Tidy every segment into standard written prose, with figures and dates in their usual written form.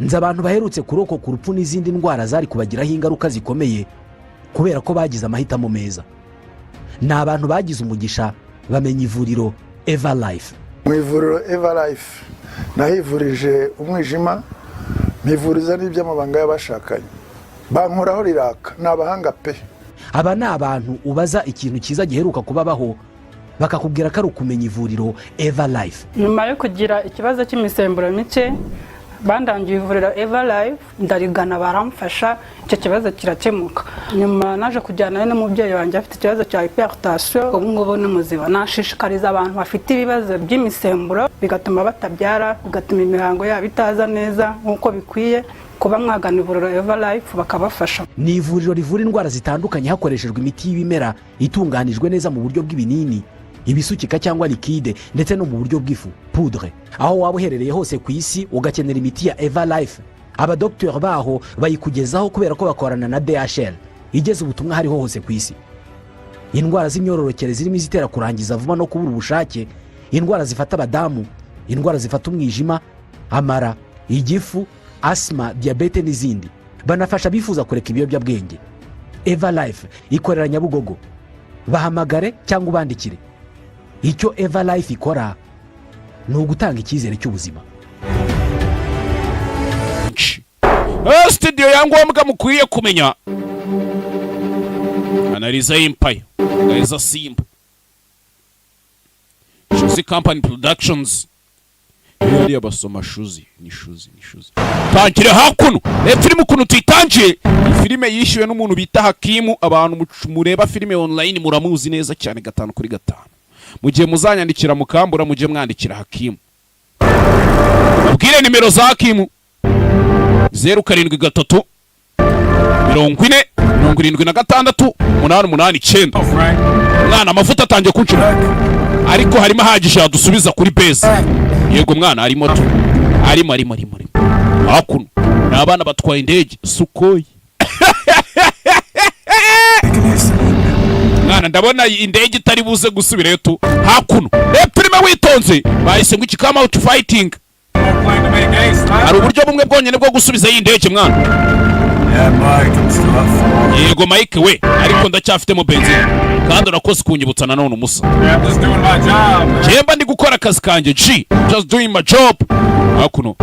Nzi abantu baherutse kurokoka urupfu n'izindi ndwara zari kubagiraho ingaruka zikomeye kubera ko bagize amahitamo meza. Ni abantu bagize umugisha bamenya ivuriro Eva Life. Mu ivuriro Eva Life nahivurije umwijima, mpivuriza n'iby'amabanga y'abashakanye, bankoraho riraka, ni abahanga pe. Aba ni abantu ubaza ikintu cyiza giheruka kubabaho, bakakubwira ko ari ukumenya ivuriro Eva Life. Nyuma yo kugira ikibazo cy'imisemburo mike, bandangiye ivuriro Eva Life, ndarigana, baramfasha, icyo kibazo kirakemuka. Nyuma naje kujyanayo n'umubyeyi wanjye afite ikibazo cya hypertension, ubu ngubu ni muzima. Nashishikariza abantu bafite ibibazo by'imisemburo bigatuma batabyara, bigatuma imihango yabo itaza neza nk'uko bikwiye, kuba mwagana ivuriro Eva Life bakabafasha. Ni ivuriro rivura indwara zitandukanye hakoreshejwe imiti y'ibimera itunganijwe neza mu buryo bw'ibinini, ibisukika cyangwa liquide, ndetse no mu buryo bw'ifu, poudre. Aho waba uherereye hose ku isi ugakenera imiti ya Eva Life, abadogiteri baho bayikugezaho kubera ko bakorana na DHL igeza ubutumwa hariho hose ku isi. Indwara z'imyororokere zirimo izitera kurangiza vuba no kubura ubushake, indwara zifata abadamu, indwara zifata umwijima, amara, igifu, asima, diyabete n'izindi. Banafasha abifuza kureka ibiyobyabwenge. Eva Life ikorera Nyabugogo. Bahamagare cyangwa ubandikire. Icyo Eva Life ikora ni ugutanga icyizere cy'ubuzima. Studio ya ngombwa mukwiye kumenya analiza Empire, analiza Simba, Shuzi Company Productions. Iyo hariya basoma Shuzi ni Shuzi ni Shuzi. Tangire hakuno, reba filime ukuntu tuyitangiye. Iyi filime yishyuwe n'umuntu bita Hakimu. Abantu mureba filime online muramuzi neza cyane 5 kuri 5. Mu gihe muzanyandikira mukambura, mujye mwandikira Hakimu, mubwire nimero za Hakimu: 0734076889. Mwana, amavuta atangiye kunshira, ariko harimo ahagije yadusubiza kuri base. Yego mwana, harimo tu, arimo arimo arimo arimo. Hakuno ni abana batwaye indege Sukhoi. Mwana, ndabona iyi indege itari buze gusubirayo tu. Hakuno reba filime witonze. Bahise ngo iki? Come out fighting. Hari uburyo bumwe bwonyine bwo gusubiza iyi ndege, mwana. Yeah, Mike, I'm still up for Yego Mike we, ariko ndacyafitemo benzine, kandi urakoze kunyibutsa nanone umusa. Yeah, I'm just doing my job, man. Njye ndi gukora akazi kanjye G, just doing my job. Hakuno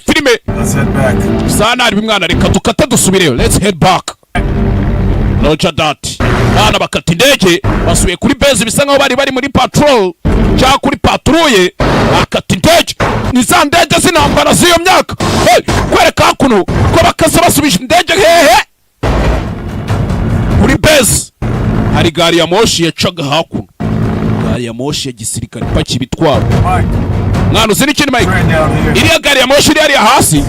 filime. Let's head back. Sa nabi mwana, reka dukate dusubireyo. Let's head back, roger that. Bana bakata indege, basubiye kuri base. Bisa nkaho bari bari muri patrol cyangwa kuri patrouille. Bakata indege, ni za ndege z'intambara z'iyo myaka. Hey, kwereka hakuno ko bakaze basubije indege hehe? Kuri base. Hari gari ya moshi yacaga hakuno, gari ya moshi ya gisirikare ipakiye ibitwaro. Mike, Mwana, uzi n'ikindi Mike? train down here. Iriya gari ya moshi iri hariya hasi,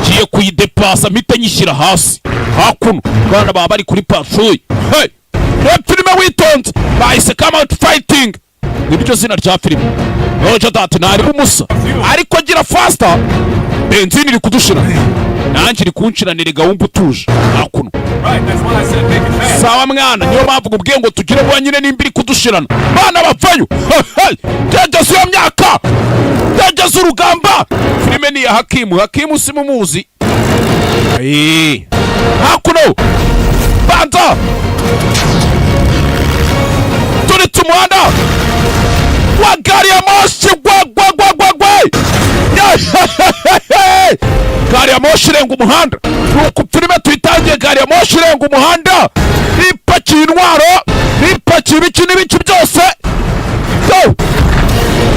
ngiye kuyidepasa mpite nyishyira hasi. Hakuno bana baba bari kuri patrouille. Hey, reba filime witonze. Bahise Come Out Fighting, niryo zina rya filime. Roger that, ntari umusa, ariko gira faster, benzine iri kudushira, nanjye iri kunshiranira gahunda utuje hakuno. Right, that's why I said make it fast. Sawa mwana, niyo mpamvu nkubwiye ngo tugire vuba nyine nimba iri kudushirana. Bana bavayo. Hey, byageze iyo myaka, byageze urugamba. Filime ni iya Hakimu. Hakimu simumuzi. Hakuno banza turitse umuhanda wa gari ya moshi, gwa gwa gwa gwa gwa. Yehehehe! Gari ya moshi irenga umuhanda. Nuko filime tuyitangiye, gari ya moshi irenga umuhanda ipakiye intwaro, ipakiye ibiki n'ibiki byose. Go!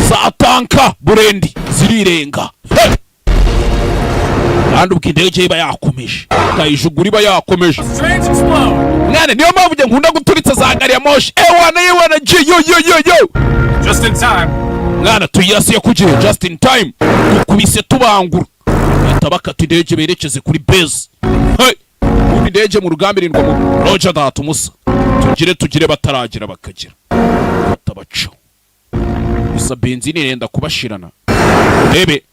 Za tanka burendi zirirenga. Hey! Kandi ubwo indege iba yakomeje, kayijugura iba yakomeje. Trains explode. Mwana, niyo mpamvu njye nkunda guturitsa za gari ya moshi. Ewana ewana G, yo yo yo yo. Just in time. Mwana, tuyirasiye ku gihe, just in time, dukubise tubangura. Bahita bakata indege berekeze kuri base. Hey! Ubundi indege mu rugamba irindwa mu roger that umusa. Tugire tugire bataragira bakagera batabacaho. Gusa benzine irenda kubashirana. Rebe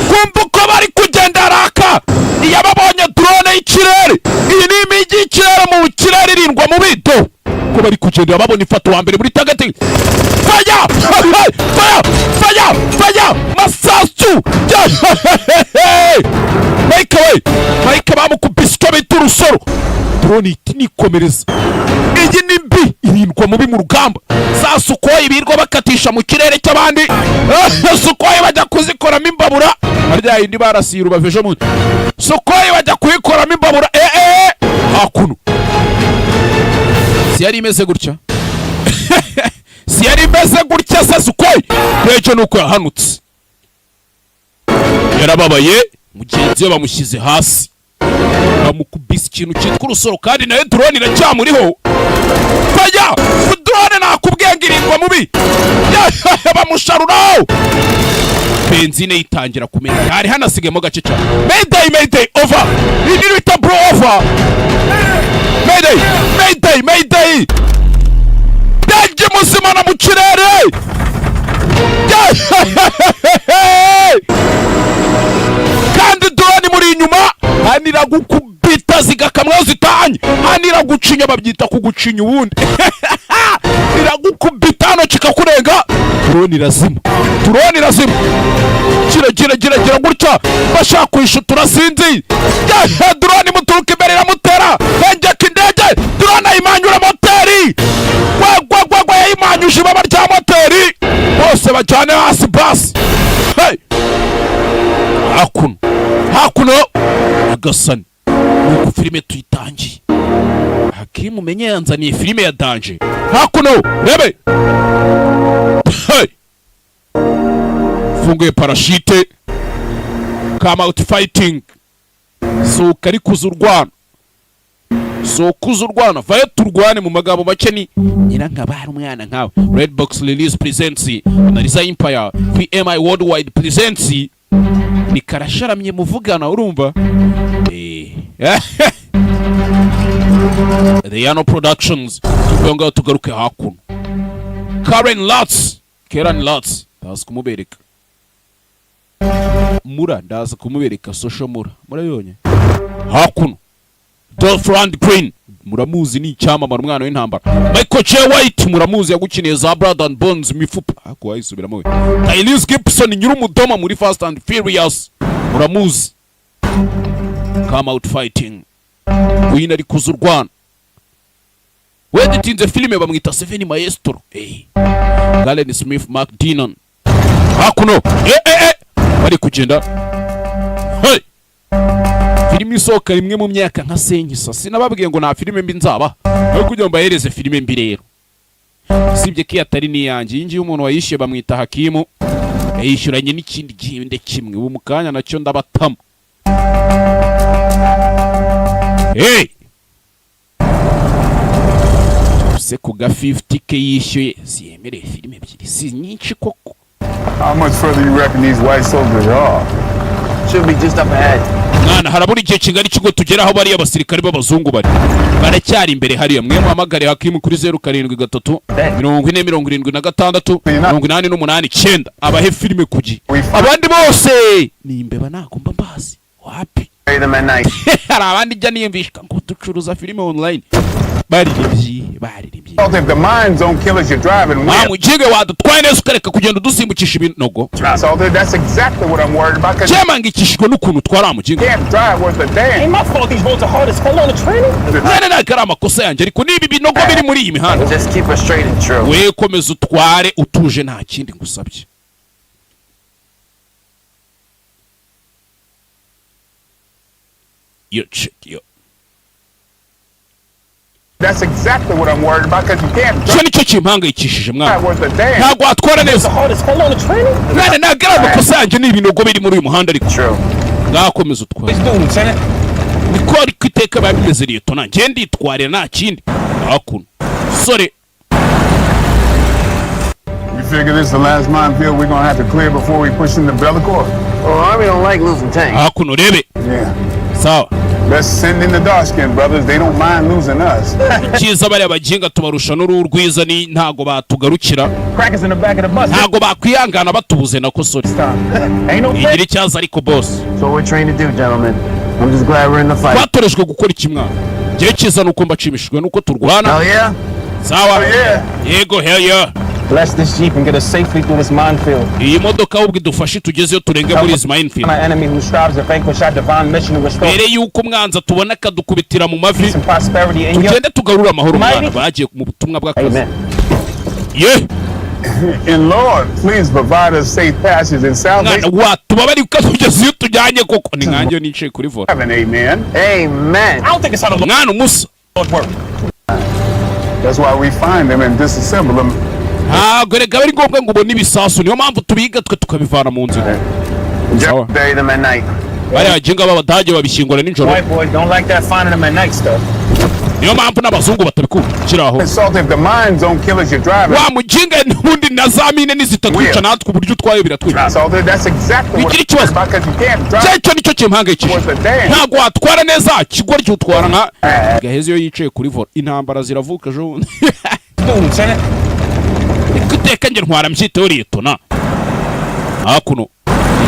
kumva uko bari kugenda raka. Iyo ababonye drone y'ikirere, iyi ni imijyi y'ikirere, mu kirere irindwa mu bito ko bari kugenda babona ifoto wa mbere muri target. Fire, fire, fire, fire, masasu. Bamukubise icyo bita urusoro. Drone ihita inikomereza. Iyi ni mbi, irindwa mubi mu rugamba. Za Sukhoi birirwa bakatisha mu kirere cy'abandi, Sukhoi bajya kuzikoramo imbabura. Harya yindi barasiye Urubavu ejo bundi, Sukhoi bajya kuyikoramo imbabura. Eh eh, hakuno si yari imeze gutya? Si yari imeze gutya se Sukhoi? Ndege nuko yahanutse, yarababaye. Mugenzi we bamushyize hasi, bamukubise ikintu cyitwa urusoro, kandi nayo drone iracyamuriho. Faya drone, nakubwiye ngo irindwa mubi. Bamusharuraho benzine, yitangira kumena. Hari hanasigayemo gace cyane. Mayday, mayday, over! Iyi bita bro, over! Mayday, mayday, mayday! Ndege muzimana mu kirere. Kandi drone muri inyuma hano iragukubita zigakamwa zitanye. Hano iragucinya, babyita kugucinya ubundi. Iragukubita hano kikakurenga. Drone irazima, drone irazima. Gira gira gira gira gutya, bashaka kwishutura sinzi. Drone imuturuka imbere, iramutera, hengeka indege. Drone ayimanyura moteri, gwagwagwagwa, yayimanyuje ibaba rya moteri. Bose bajyane hasi basi. Hey! Hakuno, hakuno, agasani nuko filime tuyitangiye. Hakimu umenye yanzaniye filime ya danger. Hakuno rebe, hey! Funguye parachute, come out fighting. Sohoka ariko uza urwana, sohoka uza urwana, vayo turwane. Mu magambo make ni nyirankabari umwana nkawe. Red Box Release presents Analiza Empire, PMI Worldwide presents. Ni karasharamye muvugana, urumva. The Yano Productions. Tuvuye ngaho tugaruke hakuno. Karen Lutz, Karen Lutz, ndaza kumubereka mura, ndaza kumubereka social mura, murabibonye hakuno. Dolph Lundgren muramuzi, ni icyamamare, umwana w'intambara. Michael J White muramuzi, yagukiniye za Blood and Bones, imifupa ariko wayisubiramo we. Tyrese Gibson, nyir'umudoma muri Fast and Furious, muramuzi. Come out fighting, Queen ari kuza urwana. Weditinze filime bamwita Seven Maestro, eh. Galen Smith, Mark Dinon. Hakuno, eh eh eh, bari kugenda. Hey, filime isohoka rimwe mu myaka nka senkisa. Sinababwiye ngo nta filime mbi nzaba aho kugira ngo mbahereze filime mbi? Rero usibye ko iyo atari n'iyanjye, iyi ngiyi umuntu wayishyuye bamwita Hakimu, yayishyuranye n'ikindi gihinde kimwe. Ubu mu kanya nacyo ndabatamo. Hey! Se ku ga 50K yishyuye siyemereye filime ebyiri, si nyinshi koko? How much further you reckon these white soldiers are? Should be just up ahead. Mwana, harabura igihe kingana iki ngo tugere aho bariya basirikare b'abazungu bari? Baracyari imbere hariya. Mwe muhamagare Hakimu kuri 0734 76 889 abahe filime ku gihe. Abandi bose ni imbeba, ntabwo mba mbazi wapi. Bury them at night. Hari abandi ijya niyumvishwa ngo ducuruza filime online, baririmbyi, baririmbyi. If the mines don't kill us, you're driving Wa with. mujinga, wadutwaye neza ukareka kugenda udusimbukisha ibinogo. Salter, that's exactly what I'm worried about, because you Cyamangikishijwe n'ukuntu utwara, wa mujinga. can't drive worth a damn. Ain't my fault these roads are hard as hell on the training. Mwene, ntabwo ari amakosa yanjye, ariko niba ibinogo biri muri iyi mihanda. Just keep us straight and true. We komeza utware utuje, nta kindi ngusabye. Yo, check yo. That's exactly what I'm worried about, because you can't Icyo drive nicyo kimpangayikishije, mwana. worth a damn. Ntabwo watwara neza. Hard as hell on the training. Mwana, ntabwo ari amakosa yanjye, ni ibinogo biri muri uyu muhanda, ariko True. ngakomeza utware. Let's do, Lieutenant. Niko ariko iteka biba bimeze, liyetona. Njye nditwarira, nta kindi. Hakuno sore. You figure this is the last minefield we're gonna have to clear before we push into Bellicor? Well, Army don't like losing tanks. Hakuno rebe. Yeah. Sawa. Let's send in the dark skinned brothers. They don't mind losing us. Icyiza bariya baginga tubarusha n'uruhu rwiza, ni ntago batugarukira. Crackers in the back of the bus. Ntago bakwihangana batubuze nako, sore. Ain't no Igira icyaza ariko, boss. That's what we're trained to do, gentlemen. I'm just glad we're in the fight. Twatorejwe gukora iki, mwana? Igihe cyiza ni uko mbashimishijwe nuko turwana. Hell yeah? Sawa. Yeah. Yego, hell yeah. Bless this Jeep and get us safely through this minefield. Iyi modoka ahubwo idufashe tugezeyo, turenge muri izi minefield. My enemy who strives to vanquish our divine mission to restore Mbere y'uko umwanzi atubona akadukubitira mu mavi, peace and prosperity in your tugende tugarure amahoro. Mwana, bagiye mu butumwa bw'akazi. Amen. Ye. And Lord, please provide us safe passage and Mwana, salvation. watubabari ukatugeza iyo tujyanye koko. Ni nkanjye nicaye kuri volant. Amen. Amen. I don't think it's how the Mwana, umusa. Lord works. That's why we find them and disassemble them. Ntabwo reka ari ngombwa ngo ubone ibisasu, niyo mpamvu tubiga twe tukabivana mu nzira. Sawa. Bury them at night. Bariya baginga b'Abadage babishyingura nijoro. White boys don't like that finding them at night stuff. Niyo mpamvu n'abazungu batabikunda kiri aho. Salt, if the mines don't kill us, you're driving. Wa muginga, n'ubundi na za mine nizitatwica, natwe uburyo utwaye biratwica. Salt, that's exactly what Bigira ikibazo. because you can't drive. Cyacyo nicyo kimpangayikishije. Ntabwo watwara neza, kigoryi, utwara nka gaheze iyo yicaye kuri volant. Intambara ziravuka ejo bundi. Do, Lieutenant. Reka iteka njye ntwara mbyiteho, liyetona. Hakuno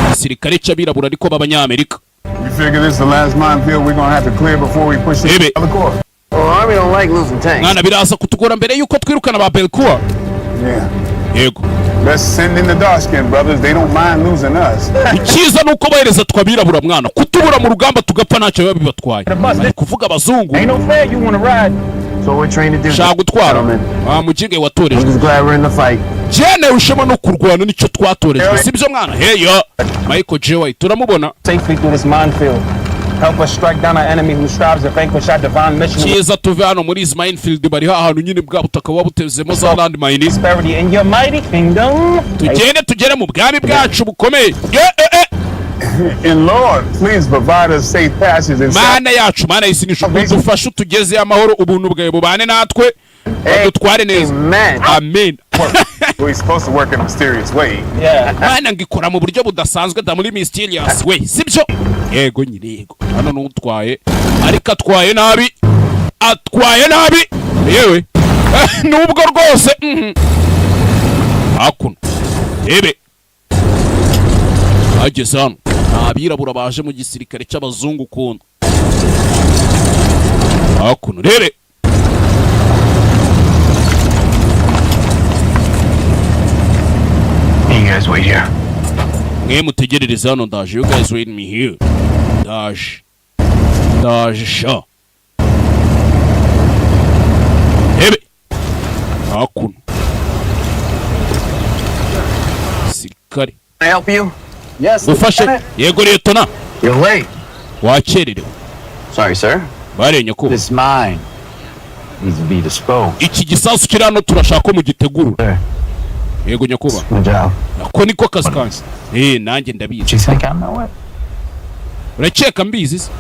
igisirikare cy'abirabura ariko b'Abanyamerika. You figure this is the last minefield we're gonna have to clear before we push Ebe. the other course. Well, Army don't like losing tanks. Mwana, biraza kutugora mbere y'uko twirukana ba Belkuwa. Yeah. Yego. Let's send in the dark skinned brothers. They don't mind losing us. Icyiza ni uko bohereza twabirabura, mwana, kutubura mu rugamba tugapfa ntacyo biba bibatwaye. Bari kuvuga abazungu. Ain't no fair you wanna ride. That's what we're trained to do. Shaka gutwara. Gentlemen. Wa muginge I'm watorejwe. just glad we're in the fight. Jene ushema no kurwana, nicyo twatorejwe, sibyo mwana? Heyo, Michael J White turamubona. Safely through this minefield. Help us strike down our enemy who strives to vanquish our divine mission to Cyiza tuve hano muri izi minefield. Bari ahantu nyine bwa butaka buba butezemo za landmine. prosperity in your mighty kingdom. Tugende tugere mu bwami bwacu bukomeye. Ye, eh, eh. And Lord, please provide us safe passage and Mana yacu, Mana y'isi n'ijuru, udufashe utugezeyo amahoro, ubuntu bwawe bubane natwe, badutware neza. Amen. Amen. We're supposed to work in a mysterious way. Yeah. Mana ngo ikora mu buryo budasanzwe da, muri mysterious way, sibyo? Yego nyine, yego. Hano n'utwaye ariko atwaye nabi, atwaye nabi yewe. Nubwo rwose hakuno rebe ageze hano, ni abirabura baje mu gisirikare cy'abazungu ukuntu. Hakuno rebe. You guys wait here. Mwe mutegerereze hano, ndaje. You guys wait me here, ndaje, ndaje sha. Ebe hakuno sirikare. Can I help you? Yes. Gufashe? Yego liyetona. You're late. Wakererewe. Sorry, sir. Barenye ko This mine needs to be disposed. Iki gisasu kiri hano turashaka ko mugitegurura. Yego nyakubahwa. My job. Ako niko kazi kanjye, eh, nanjye ndabizi. You think I know it? Urakeka mbizi se?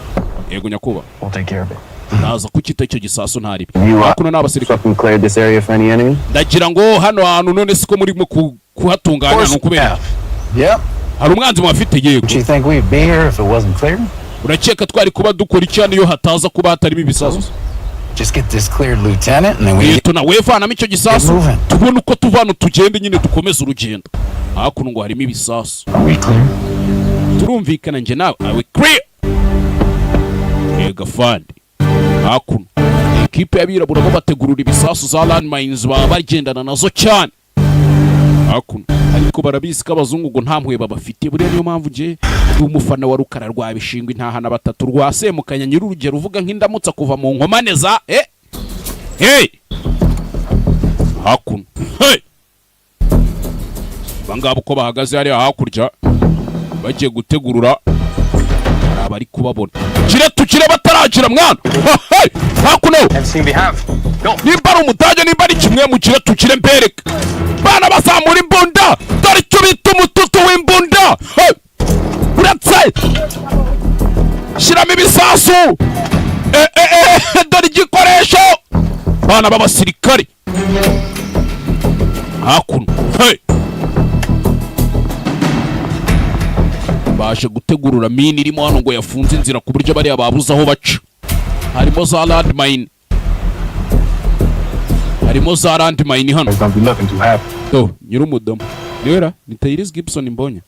Yego nyakubahwa. We'll take care of it. Ndaza kukita icyo gisasu ntaribi. You Hakuno ni abasirikare. fucking cleared this area for any enemy? Ndagira ngo hano hantu none siko murimo kuhatunganya, ni ukubera Yep. hari umwanzi muhafite? Yego. You think we'd be here if it wasn't clear? Urakeka twari kuba dukora iki hano iyo hataza kuba hatarimo ibisasu? Just get this cleared, Lieutenant, and then we Liyetona, wevanamo icyo gisasu, Get moving. tubone uko tuva hano, tugende nyine dukomeze urugendo. Hakuno ngo harimo ibisasu. Are we clear? Turumvikana njye nawe? Are we clear? Yego afande. Hakuno ekipe y'abirabura bo bategurura ibisasu za landmines, baba bagendana nazo cyane hakuno, ariko barabizi ko abazungu ngo nta mpuhwe babafite. Buriya niyo mpamvu njye ndi umufana wa Rukara rwa Bishingwe, intahana batatu rwa Semukanya, nyir'urugero uvuga nk'indamutsa kuva mu nkomane za hey hakuno. Hey abangaba uko bahagaze hariya hakurya bagiye gutegurura, hari abari kubabona. Kire tukire bataragira mwana. Hey! Hakuno. Everything we have. Go. Nimba ari Umudage, nimba ari kimwe mu kire tukire mbereka. Bana bazamura imbunda, dore icyo bita umututu w'imbunda. Hey! Uretse shyiramo ibisasu. Eh, eh, eh, dore igikoresho, bana b'abasirikari hakuno. Hey! Baje gutegurura mine irimo hano ngo yafunze inzira ku buryo bariya babuze aho baca. Harimo za landmine, harimo za landmine hano. Don't be looking too happy. Do nyir'umudomo niwera ni Tyrese Gibson mbonye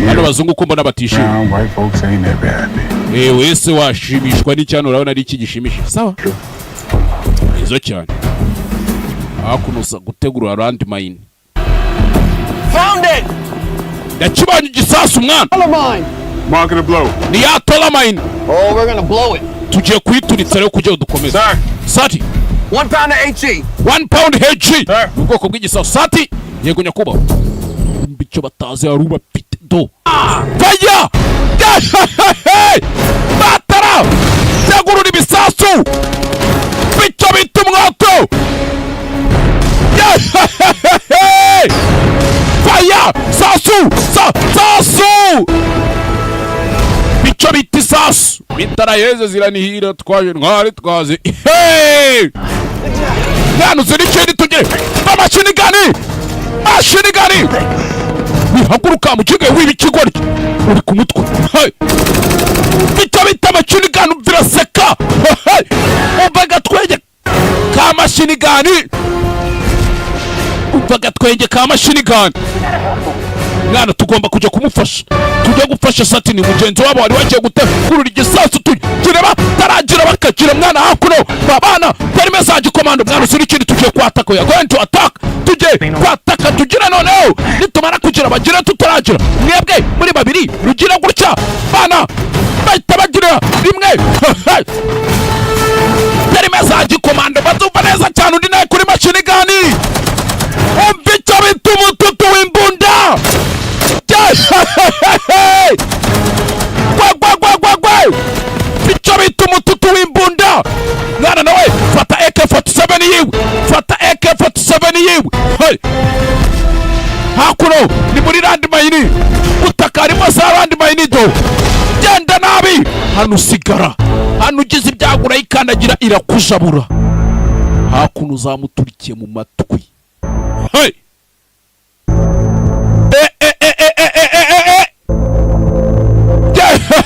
hano. Bazungu ko mbona batishimye? Brown, white folks ain't never happy. Eh, wese washimishwa n'icyano, urabona ari iki gishimishije? Sawa, izo cyane. Hakuno gutegura landmine. Found it! Yakibanye igisasu, mwana. Mine! Marking the blow. Ni ya tola mine. Oh, we're gonna blow it. Tugiye kuyituritsa rero kugira ngo dukomeze. Sir. Sati. 1 pound of HE. 1 pound HE. Sir. Ubwoko bw'igisasu. Sati. Yego nyakubahwa. Umva icyo batazi, hari ubafite do faya batara tegurura ibisasu bityo bita umwato. Faya sasu sa sasu bityo bita isasu mitarayeze ziranihira twaje ntwari twaze. Hey! Mwana, uzi n'ikindi? Tugere amashini gani, mashini gani, wihaguruka mu kigo wiba ikigoryi uri ku mutwe. Hey! Bityo bita machine gun, biraseka. Hey! Umva agatwenge ka machine gun, umva agatwenge ka machine gun. Mwana, tugomba kujya kumufasha, tujya gufasha Satini mugenzi wabo wari wagiye gutegurura igisasu. Tugira bataragira bakagira mwana hakuno babana barimo za gikomando. Mwana, uzi n'ikindi? Tugiye kwataka. We are going to attack. Tugiye kwataka, tugira noneho nitumara kugira bagire tutaragira. Mwebwe muri babiri rugira gutya, bana bahita bagira rimwe terime za gikomando, bazumva neza cyane. Undi nawe kuri machine gun, umva icyo bita umututu w'imbunda. Gwe gwe gwe gwe gwe, icyo bita umututu w'imbunda. Mwana, nawe fata AK-47 yiwe, fata AK-47 yiwe. Hey! Hakuno ni muri landmine, butaka harimo za landmine do genda nabi. Hano usigara hano, ugize ibyago urayikandagira irakujabura. Hakuno uzamuturikiye mu matwi. Hey! Eh, eh, eh, eh, eh, eh, eh, eh, eh.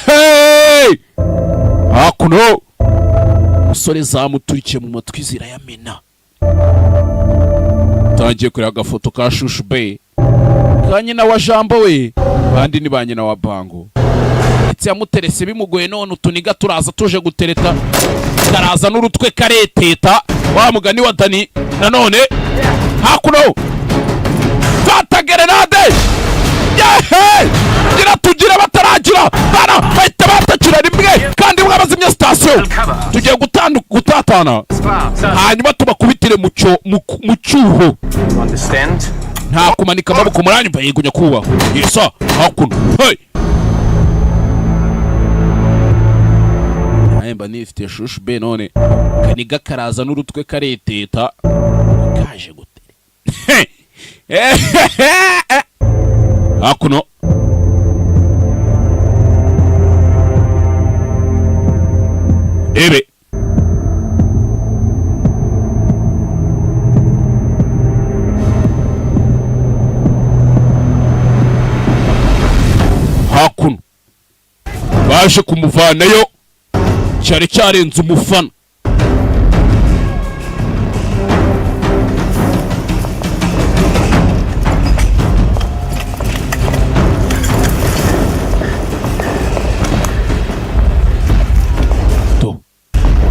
Hey! Hakuno umusore zamuturikiye mu matwi zirayamena. Tangiye kureba agafoto ka Shushu Bey, ka nyina wa Jambo we, bandi ni ba nyina wa Bango, ndetse yamuterese bimugoye. None utuniga turaza tuje gutereta, karaza n'urutwe kareteta wa mugani wa Dani. Nanone hakuno fata gerenade. Yehe, gira tugire bataragira bana bahita batakira rimwe kandi mwabazimye sitasiyo. Tugiye gutatana hanyuma tubakubitire mu cyo mu cyuho. You understand? Nta kumanika amaboko, muranyumva? Yego nyakubahwa. Yesa hakuno. Hey! Nawe mba nifite Shushu be, none kaniga karaza n'urutwe kareteta kaje gutere hakuno. Ebe hakuno baje kumuvanayo, cyari cyarenze umufana. To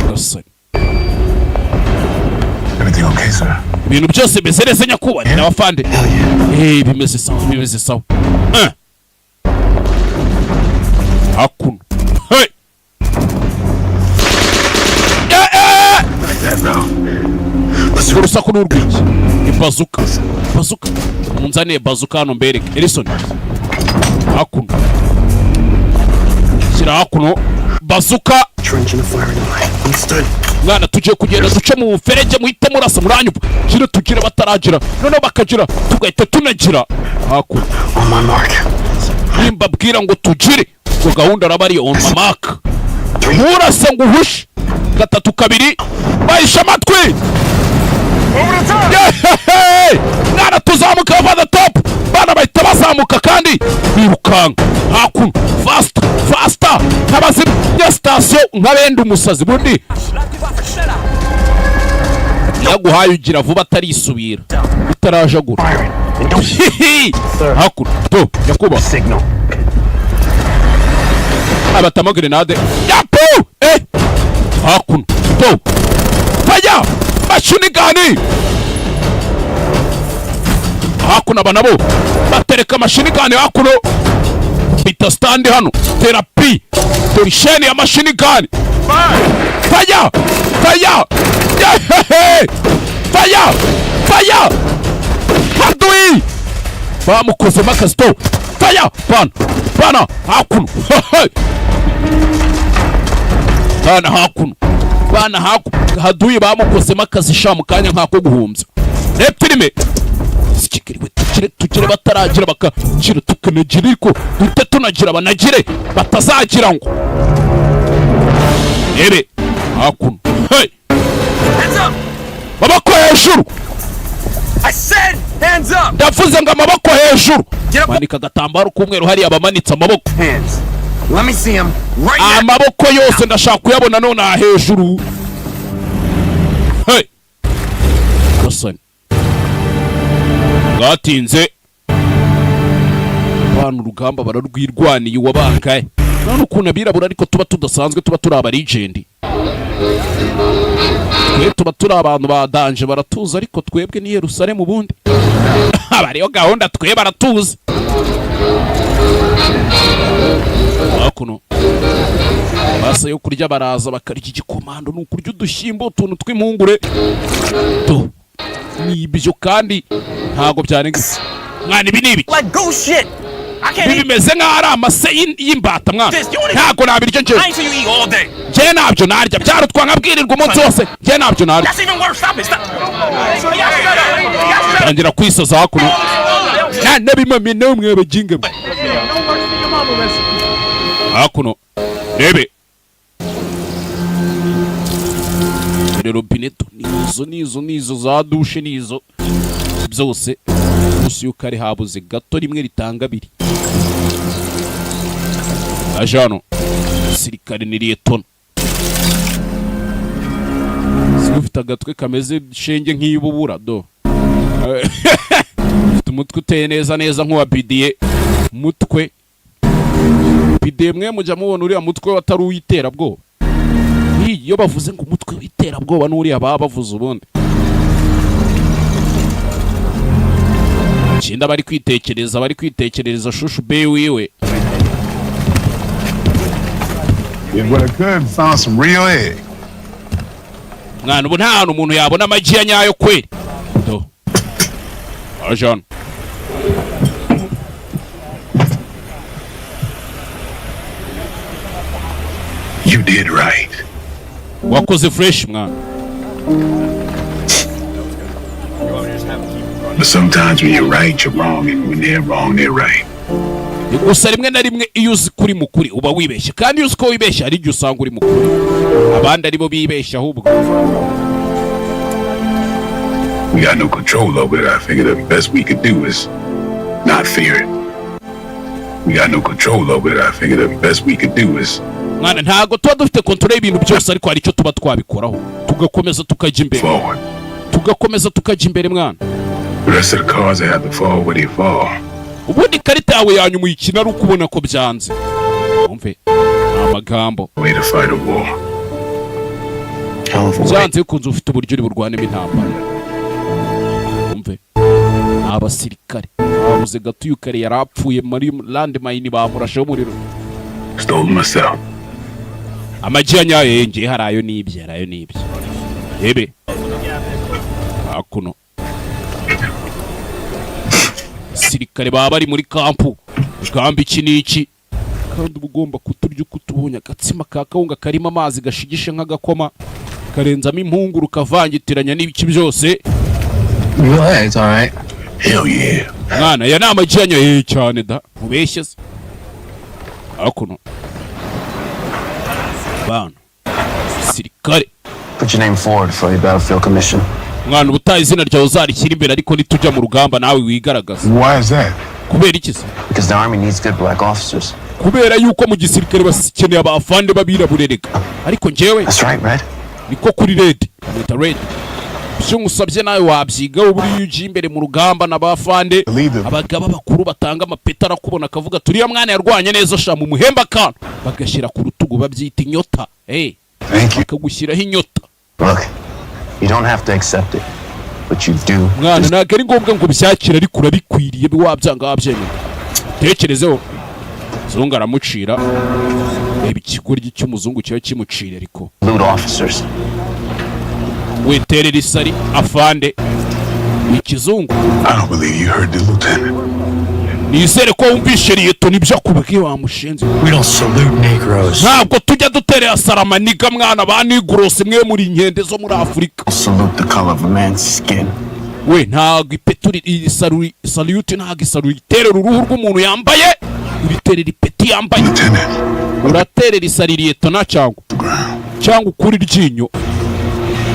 gasani. Everything okay, sir? Ibintu byose bimeze neza nyakubahwa n'abafande? Eh, bimeze sawa, bimeze sawa. Eh. Hakuno. Hey! Eh, eh! That, bro. Urusaku ni urw'iki? Ni bazooka, bazooka. Munzaniye bazooka hano mbereke. Erison, hakuno shyira hakuno bazooka. Trench in the firing line. Understood. Mwana, tugiye kugenda duce mu buferege, muhite murasa, muranyumva? Kino tugire bataragira, noneho bakagira tugahita tunagira hakuno. On my mark. Nimbabwira ngo tugire, ubwo gahunda araba ari on my mark. Nturase ngo uhushe. Gatatu, kabiri, bahishe amatwi. Yehehe! Mwana, tuzamuka over the top. Bana bahita bazamuka kandi birukanka hakuno, faster, faster, nk'abazimya sitasiyo, nk'abenda umusazi. Bundi yaguhaye ugira vuba atarisubira utarajagura. Firing. And don't Hihi! Hakuno to nyakubahwa. signal. Abatamo grenade yapu. Eh, hakuno to faya machine gun. Hakuno aba nabo batereka machine gun hakuno, bita stand hano terapi. Dore isheni ya machine gun. Fire, fire, yehehe, fire, fire! Hadui bamukozemo akazi to. Fire! Bana, bana hakuno. Hehe. Bana hakuno, bana hakuno. Haduyi bamukozemo akazi sha mu kanya nk'ako guhumbya. Reba filime sikikiriwe, tukire, tukire bataragira bakakira, tukanagira, ariko duhite tunagira banagire batazagira ngo rebe hakuno. Hey! Maboko hejuru! I said hands up! Ndavuze ngo amaboko hejuru! Get up. Manika agatambaro k'umweru hariya, bamanitse amaboko. Hands. Let me see him right now. Amaboko yose ndashaka kuyabona nonaha hejuru. Hey! Gasani bwatinze, abantu urugamba bararwirwaniye. Uwabangaye none ukuntu abirabura, ariko tuba tudasanzwe, tuba turi abalegend. Twe tuba turi abantu ba danger, baratuzi. Ariko twebwe ni Yerusalemu ubundi aba ariyo gahunda, twe baratuzi. Hakuno basa yo kurya, baraza bakarya igikomando, ni ukurya udushyimbo, utuntu tw'impungure to, ni ibyo kandi ntabwo byarenga. Mwana, ibi ni ibiki? Let go, shit! I can't Ibi eat. bimeze nk'aho ari amase y'imbata mwana. Ntabwo nabirya njyewe. I ain't seen you eat all day. Njyewe ntabyo narya, byarutwa nkabwirirwa umunsi wose. Njyewe ntabyo narya. That's even worse. Stop it. Stop. Y'all shut up. Y'all shut up. Tangira kwisaza hakuno nta n'abimamye nawe mwe mwe. Hakuno rebe dore robine to, nizo nizo nizo za douche, nizo byose gusa. Iyo kare habuze gato rimwe ritanga abiri. Aje hano sirikare ni liyetona, si ufite agatwe kameze shenge nk'iy'ububura do, ufite umutwe uteye neza neza nk'uwa bidiye. Mutwe bidiye mwe mujya mubona uriya mutwe watari uw'iterabwoba. Iyo bavuze ngo umutwe w'iterabwoba n'uriya baba bavuze ubundi. Ikindi bari kwitekereza, bari kwitekerereza shushu be wiwe. But I could found some real egg. Mwana, ubu nta hantu umuntu yabona amagi ya nyayo kweri do. Aje hano. You did right. Wakoze fresh, mwana. But sometimes when you're right, you're wrong, and when they're wrong, they're right. Gusa rimwe na rimwe iyo uzi kuri mukuri uba wibeshye, kandi iyo uzi ko wibeshye hari igihe usanga uri mukuri, abandi aribo bibeshya ahubwo. We got no control over it. I figured the best we could do is not fear it. We got no control over it. I figured the best we could do is Mwana, ntabwo tuba dufite control y'ibintu byose, ariko hari icyo tuba twabikoraho, tugakomeza tukajya imbere. Forward. Tugakomeza tukajya imbere, mwana. The rest of the cards, they have to fall where they fall. Ubundi ikarita yawe ya nyuma uyikina ari uko ubona ko byanze. Wumve ni amagambo. Way to fight a war. Hell of a way. Byanze bikunze ufite uburyo uri burwanemo intambara. Wumve ni abasirikare babuze gato. Uyu kare yari apfuye muri landmine, bamurasheho umuriro. Stole myself. Amagi ya nyayo yengeye hari ayo n'ibye, hari ayo n'ibye. Rebe hakuno sirikare baba bari muri kampu ugamba iki n'iki, kandi uba ugomba kuturya uko utubonye. Agatsima ka kawunga karimo amazi gashigishe nk'agakoma, karenzamo impunguru, kavangitiranya n'ibiki byose. Real eggs, all right. Hell yeah. Mwana, aya ni amagi ya nyayo cyane da, mubeshye se. Hakuno bana sirikare. Put your name forward for your battlefield commission. Mwana, ubutaha izina ryawe uzarishyira imbere, ariko nitujya mu rugamba nawe wigaragaza. Why is that? Kubera iki se? Because the army needs good black officers. Kubera yuko mu gisirikare bakeneye abafande b'abirabura rega. Ariko njyewe That's right, Red. Niko kuri Red, bamwita Red. Ibyo ngusabye nawe wabyiga. Buriya iyo ugiye imbere mu rugamba n'abafande, Leader. abagaba bakuru batanga amapeti arakubona akavuga: "Turiya mwana yarwanye neza sha, mu muhemba akantu." Bagashyira ku rutugu, babyita inyota. Hey, Thank you. bakagushyiraho inyota. Look, you don't have to accept it. But you do. Mwana, ntabwo ari ngombwa ngo ubyakire, ariko urabikwiriye, wabyanga wabyemera. Tekerezeho. Muzungu aramucira. Reba ikigoryi cy'umuzungu kiba kimucira ariko. Salute officers. Weterera isari afande ikizungu. I don't believe you heard the lieutenant. Nizere ko wumvishe lieutenant ibyo akubwiye, wamushinze. We don't salute Negroes. Ntabwo tujya duterera saramaniga mwana, ba Negroes mwe muri inkende zo muri Afurika. Salute the color of a man's skin. We, ntabwo ipeti iri salute, ntabwo isaru iterera uruhu rw'umuntu yambaye, uriterera ipeti yambaye. Lieutenant, Uraterera isari lieutenant cyangwa ukura iryinyo,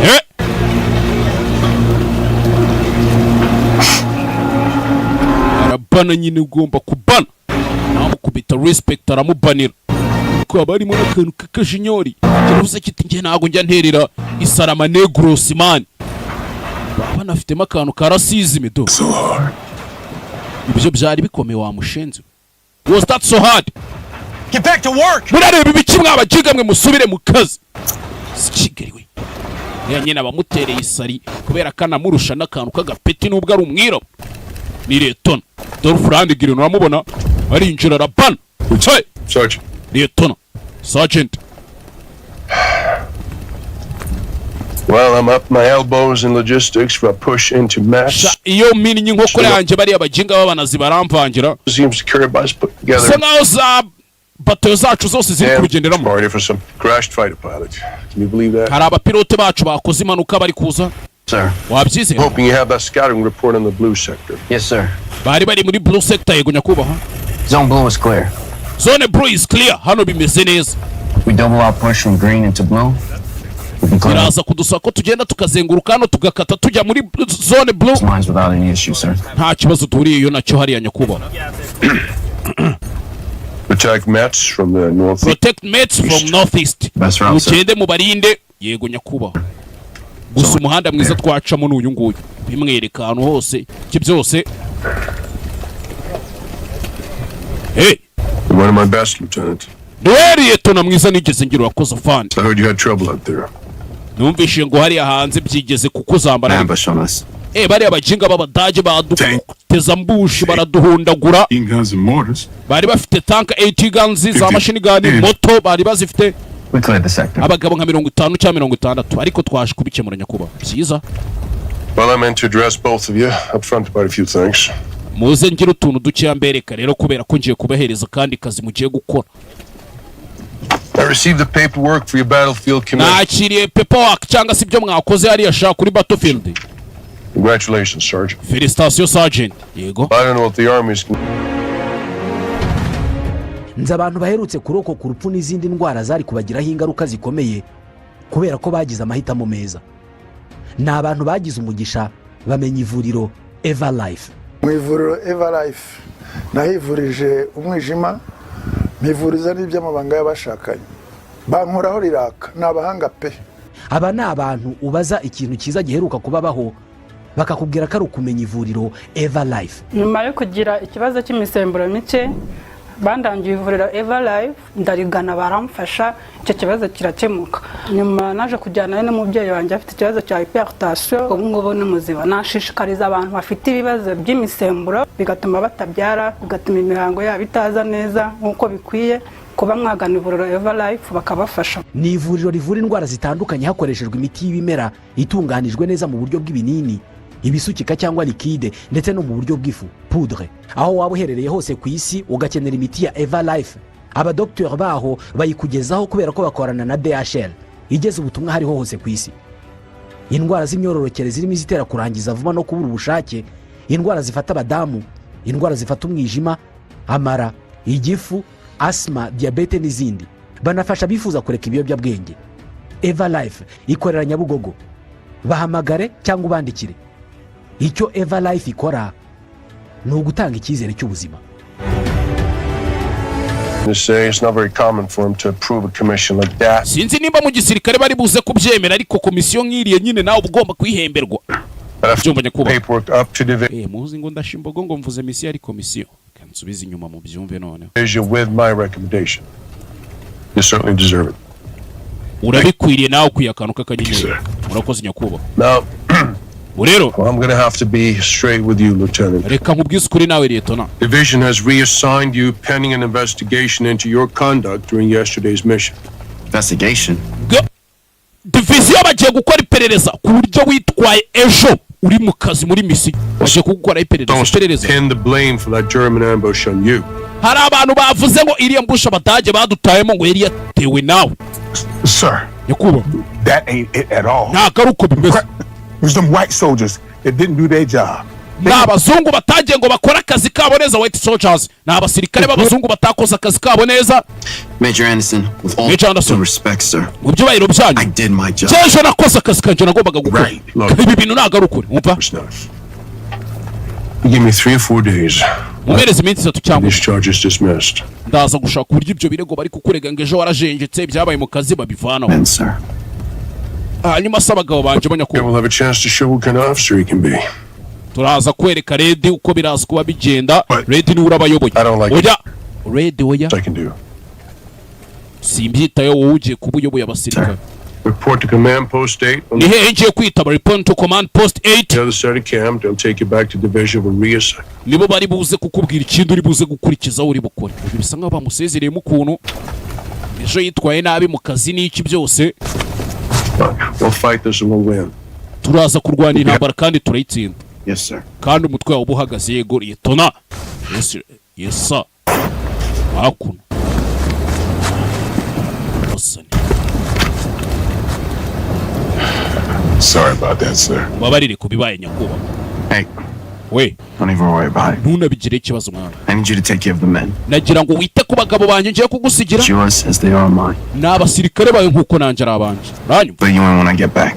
eh. Arabana nyine, ugomba kubana, namukubita respect, aramubanira kuko haba harimo n'akantu k'akajinyori kiravuze kiti: "Njye ntabwo njya nterera isarama Negroes, man." Baba banafitemo akantu ka racisme do. So hard. Ibyo byari bikomeye, wamushenze. Was that so hard? Get back to work! Murareba ibiki mwabagiga mwe? Musubire mu kazi. Si Kigali we ya nyine abamutereye isari kubera ko anamurusha n'akantu k'agapeti nubwo ari umwirabura, ni lieutenant Dolph Lundgren. Uramubona arinjira arabana. Hey! Sergeant. Lieutenant, Sergeant. Well, I'm up my elbows in logistics for a push into Metz. Sha, iyo minnye inkokora yanjye bariya baginga b'abanazi baramvangira. Seems secure bus put Bisa together. nkaho za batayo zacu zose ziri kurugenderamo. Party for some crashed fighter pilots. Can you believe that? Hari abapilote bacu bakoze impanuka bari kuza. Sir. Wabyizera? Hoping you have that scouting report on the blue sector. Yes, sir. Bari bari muri blue sector. Yego nyakubahwa. Zone blue is clear. Zone blue is clear, hano bimeze neza. We double our push from green into blue. We can clear Biraza kudusaba ko tugenda tukazenguruka hano, tugakata tujya muri zone blue. those lines without any issue, sir. Nta kibazo duhuriyeyo nacyo hariya, nyakubahwa. Protect Metz from the north. Protect Metz from northeast. Best route, sir. Mugende mubarinde. Yego nyakubahwa, gusa umuhanda mwiza twacamo ni uyu nguyu. Bimwereka ahantu hose iki byose, hey. You're one of my best, Lieutenant. Niwe lieutenant mwiza nigeze ngira, urakoze afande. I heard you had trouble out there. Numvishe ngo hariya hanze byigeze kukuzambara. Ambush on us. Eh, bariya bajinga b'Abadage baduteza ambush, baraduhundagura. Guns and mortars. Bari bafite tank, AT guns, za machine gun, moto bari bazifite. We cleared the sector. Abagabo nka 50 cyangwa 60, ariko twaje kubikemura nyakubahwa, byiza. Well, I meant to address both of you up front about a few things. Muze ngire utuntu dukeya mbereka rero, kubera ko ngiye kubahereza kandi kazi mugiye gukora. I received the paperwork for your battlefield commission. Nakiriye paperwork cyangwa se ibyo mwakoze hariya sha kuri battlefield. Congratulations, Sergeant. Félicitations, Sergeant. Yego. I don't know what the Army's Nzi abantu baherutse kurokoka urupfu n'izindi ndwara zari kubagiraho ingaruka zikomeye kubera ko bagize amahitamo meza. Ni abantu bagize umugisha bamenya ivuriro Eva Life. Mu ivuriro Eva Life nahivurije umwijima, mpivuriza n'iby'amabanga y'abashakanye, bankoraho riraka, ni abahanga pe. Aba ni abantu ubaza ikintu cyiza giheruka kubabaho, bakakubwira ko ari ukumenya ivuriro Eva Life. Nyuma yo kugira ikibazo cy'imisemburo mike, bandangiye ivuriro Eva Life, ndarigana baramfasha, icyo kibazo kirakemuka. Nyuma naje kujyanayo n'umubyeyi wanjye afite ikibazo cya hypertension, ubu ngubu ni muzima. Nashishikariza abantu bafite ibibazo by'imisemburo bigatuma batabyara, bigatuma imihango yabo itaza neza nk'uko bikwiye, kuba mwagana ivuriro Eva Life bakabafasha. Ni ivuriro rivura indwara zitandukanye hakoreshejwe imiti y'ibimera itunganijwe neza mu buryo bw'ibinini, ibisukika cyangwa liquide, ndetse no mu buryo bw'ifu, poudre. Aho waba uherereye hose ku isi ugakenera imiti ya Eva Life, abadogiteri baho bayikugezaho kubera ko bakorana na DHL igeze ubutumwa hariho hose ku isi. Indwara z'imyororokere zirimo izitera kurangiza vuba no kubura ubushake, indwara zifata abadamu, indwara zifata umwijima, amara, igifu, asima, diyabete n'izindi. Banafasha abifuza kureka ibiyobyabwenge. Eva Life ikorera Nyabugogo, bahamagare cyangwa ubandikire. Icyo Eva Life ikora ni ugutanga icyizere cy'ubuzima. to say it's not very common for him to approve a commission like that. Sinzi nimba mu gisirikare bari buze kubyemera, ariko komisiyo nk'iriya nyine nawe uba ugomba kuyihemberwa. Byumva nyakubahwa. Paperwork up to Eh, muzi ngo ndasha imbogo ngo mvuze misiyo, ari komisiyo. Reka nsubize inyuma mu byumve noneho. division with my recommendation. You certainly deserve it. Urabikwiriye nawe, ukwiye akantu k'akanyenyeri. Murakoze nyakubahwa. Now, Ubu rero Well, I'm gonna have to be straight with you, Lieutenant. Reka nkubwize ukuri nawe, liyetona. Division has reassigned you pending an investigation into your conduct during yesterday's mission. Investigation? Diviziyo bagiye gukora iperereza ku buryo witwaye ejo uri mu kazi muri misiyo. Bagiye kugukoraho iperereza. Pin the blame for that German ambush on you. Hari abantu bavuze ngo iriya ambush abadage badutayemo ngo yari yatewe nawe. Sir. Nyakubahwa. That ain't it at all. Ntabwo ari uko bimeze. There's them white soldiers that didn't do their job. Ni abazungu batagiye ngo bakore akazi kabo neza. White soldiers ni abasirikare b'abazungu batakoze akazi kabo neza. Major Anderson, with all Major Anderson. due respect, sir. Mu byubahiro byanyu, I did my job. cy'ejo nakoze akazi kanjye nagombaga gukora. Ibi bintu ntabwo ari ukuri, wumva? You give me 3 or 4 days. Mumereze iminsi 3 cyangwa These charges dismissed. ndaza gushaka uburyo ibyo birego bari kukurega ngo ejo warajenjetse byabaye mu kazi babivanaho. Hanyuma se abagabo banje banyakubahwa? We'll have a chance to show what kind of officer he can be. Turaza kwereka Red uko biraza kuba bigenda. Red niwe urabayoboye. Oya Red, oya, simbyitayeho, wowe ugiye kuba uyoboye abasirikare. Report to command post 8 on Ni hehe ngiye kwitaba? Report to command post 8. the other side of camp. They'll take you back to division with reassign. Nibo bari buze kukubwira ikindi uri buze gukurikizaho, uri bukore. Ibi bisa nkaho bamusezereyemo ukuntu ejo yitwaye nabi mu kazi n'iki byose. We'll fight this and we'll win. Turaza kurwana intambara kandi turayitsinda. Yes, sir. Kandi umutwe wawe uba uhagaze. Yego liyetona, yes sir. Hakuno. Hasani. Sorry about that, sir. Ubabarire ku bibaye, nyakubahwa. Hey. We. Don't even worry about it. Ntunabigire ikibazo, mwana. I need you to take care of the men. Nagira ngo wite ku bagabo banjye ngiye kugusigira. It's yours as they are mine. Ni abasirikare bawe nk'uko nanjye ari abanjye, uranyumva? Fill you in when I get back.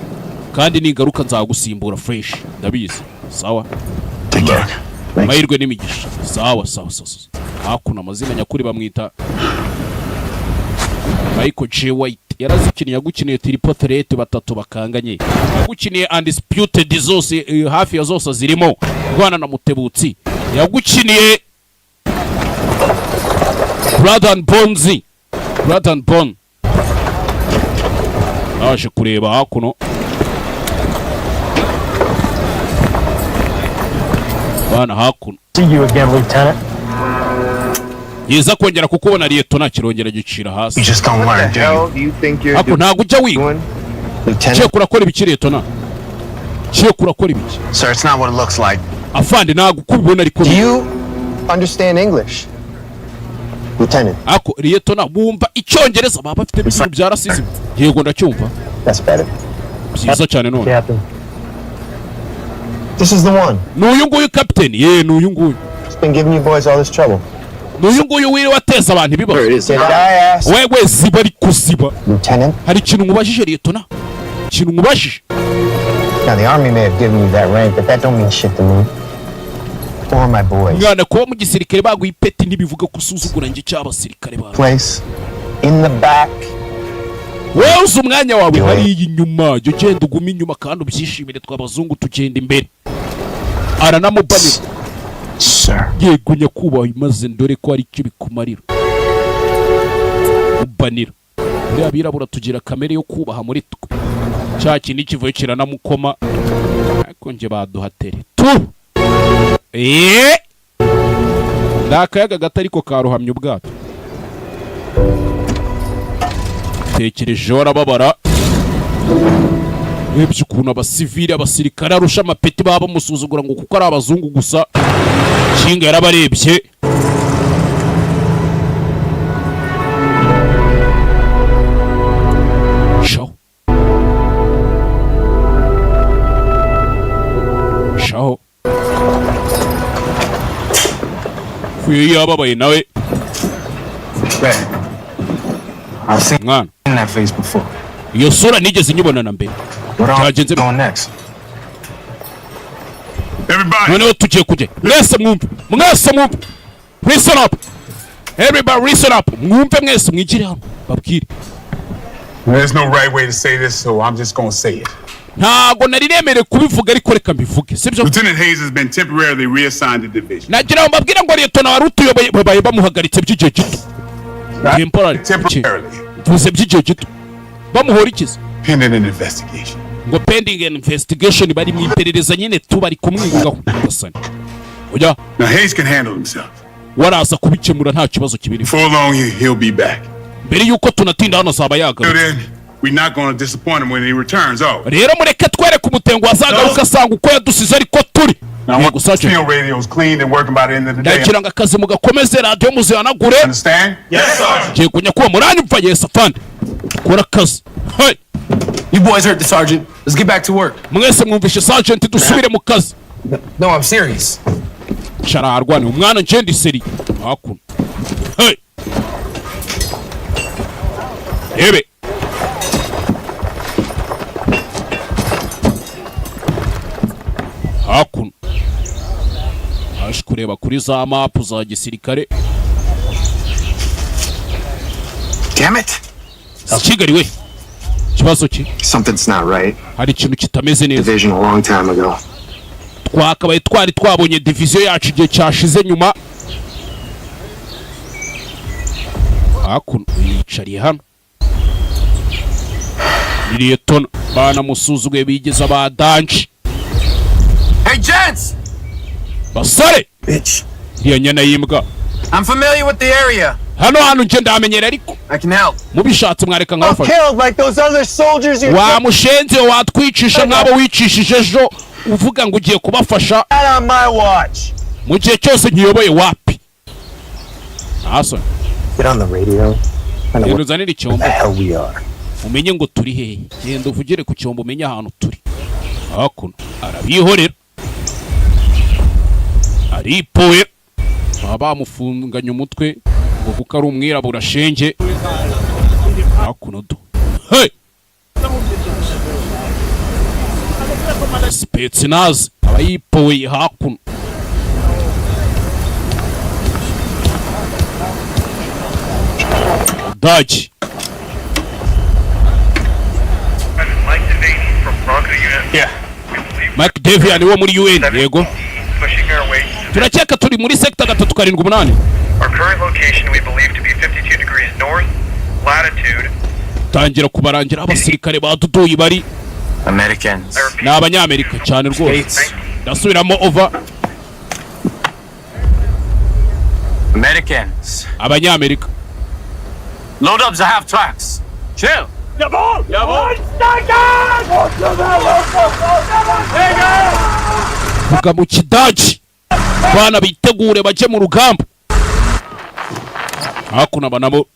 Kandi ningaruka nzagusimbura fresh, ndabizi. Sawa. Take care. Amahirwe n'imigisha. Sawa sawa sawa sawa. Hakuno amazina nyakuri bamwita Michael J White. Yarazikiniye, yagukiniye triple threat batatu bakanganye, yagukiniye Undisputed zose, hafi ya zose zirimo Rwana na Mutebutsi, yagukiniye Blood and Bones, Blood and Bone. Naje kureba hakuno bana hakuno. See you again, Lieutenant. Yiza kongera kukubona, liyetona. Kirongera gicira hasi. You just don't learn, do you? Do you think you're Ako ntabwo ujya wiga. Lieutenant? Kiye kurakora ibiki, liyetona? Kiye kurakora ibiki? Sir, it's not what it looks like. Afande, ntabwo uko ubibona ariko. Do you understand English, Lieutenant? Ako liyetona, wumva icyongereza? Baba bafite ibintu bya racism. Yego, ndacyumva. That's better. Byiza cyane none. Captain. This is the one. Ni uyu nguyu, kapiteni. Ye, ni uyu nguyu. It's been giving you boys all this trouble. Ni uyu nguyu wiriwe ateza abantu ibibazo. Did I ask? Wewe ziba, ariko ziba. Lieutenant? Hari ikintu nkubajije, liyetona, ikintu nkubajije. Now, the Army may have given you that rank, but that don't mean shit to me. Or my boys. Mwana, kuba mu gisirikare baguha ipeti ntibivuga ko usuzugura njye cy'abasirikare bawe. Place in the back. Wowe uzi umwanya wawe hariya inyuma, jya ugenda ugume inyuma kandi ubyishimire. Tw'abazungu tugenda imbere. Aranamubanira. Sir. Yego nyakubahwa, maze ndore ko hari icyo bikumarira ubanira. Buriya abirabura tugira kamere yo kubaha muri twe. Cya kindi kivuye kiranamukoma, ariko njye baduha tere tu eee ni akayaga gato ariko karohamye ubwato. Tekerejeho arababara. Urebye ukuntu abasivili, abasirikare arusha amapeti baba bamusuzugura ngo kuko ari abazungu gusa. Kinga yarabarebye. Shaho shaho, uyu yababaye nawe. I've seen Mwana, that face before. Iyo sura nigeze nyibona na mbere. What are Byagenze we going next? Noneho tugiye kujya. Mwese mwumve, mwese mwumve, listen up everybody, listen up, mwumve mwese, mwigire hano babwire. There's no right way to say this, so I'm just gonna say it. Ntago nari nemerewe kubivuga, ariko reka mbivuge, sibyo? Lieutenant Hayes has been temporarily reassigned to division. Nagira ngo mbabwire ngo liyetona wari utuyoboye babaye bamuhagaritse by'igihe gito, temporary. Temporarily. Mvuze by'igihe gito. Bamuhora ikiza? Pending an investigation. Ngo pending investigation, bari mu iperereza nyine tu, bari kumwigaho. Nyagasani, oya. Now Hayes can handle himself. Waraza kubikemura, nta kibazo kibiri. Before long, he'll be back. Mbere y'uko tunatinda hano azaba Till yagarutse. then, we're not going to disappoint him when he returns, are we? Rero mureke twereke umutengo, azagaruka asanga uko yadusize ariko turi. Now, Yego, Sergeant. field radio's cleaned and working by the end of the day. Ndagira ngo akazi mugakomeze, radiyo muzihanagure. Understand? Yes, sir. Yego nyakubahwa, muranyumva? Yes, afande. Kora akazi, hey. You boys heard the sergeant. Let's get back to work. Mwese mwumvishe sergeant, dusubire mu kazi. No, I'm serious. Shararwane umwana, ngende seri hakuno, hey. Ebe hakuno aje kureba kuri za mapu za gisirikare. Damn it! Kigali we, ikibazo ki? Something's not right. Hari ikintu kitameze neza. Division a long time ago. Twakabaye twari twabonye diviziyo yacu igihe cyashize nyuma. Hakuno yicariye hano liyetona, banamusuzuguye, bigeze abadanje. Hey, gents! Basore. Bitch. Iriya nyana y'imbwa. I'm familiar with the area. Hano hantu nje ndamenyera ariko. I can help. Mubishatse mwareka nkabafasha. Killed like those other soldiers you Wa mushenzi we, watwicisha nk'abo wicishije ejo uvuga ngo ugiye kubafasha. had on my watch. Mu gihe cyose nkiyoboye, wapi ntasoni. Get on the radio. I know Genda where uzanire icyombo. the hell we are. Umenye ngo turi hehe. Genda uvugire ku cyombo, umenye ahantu turi. Hakuno arabihorera, aripoye, baba bamufunganye umutwe ngo kuko ari umwirabura shenge. Hakuno do, hey! Spetsnaz aba yipoye hakuno. Dagi. Mike Devaney from Bronco Unit. Yeah. Mike Devian wo muri UN, yego. Pushing our way to Turakeka turi muri sector 378. our current location we believe to be 52 degrees north, latitude. Tangira kubarangira abasirikare ba duduyi bari. Americans. Ni Abanyamerika cyane rwose. States. Ndasubiramo, over. Americans. Abanyamerika. Load up the half tracks. Chill. Jawohl! Jawohl! Vuga mu Kidagi, bana bitegure bajye mu rugamba. Hakuno aba nabo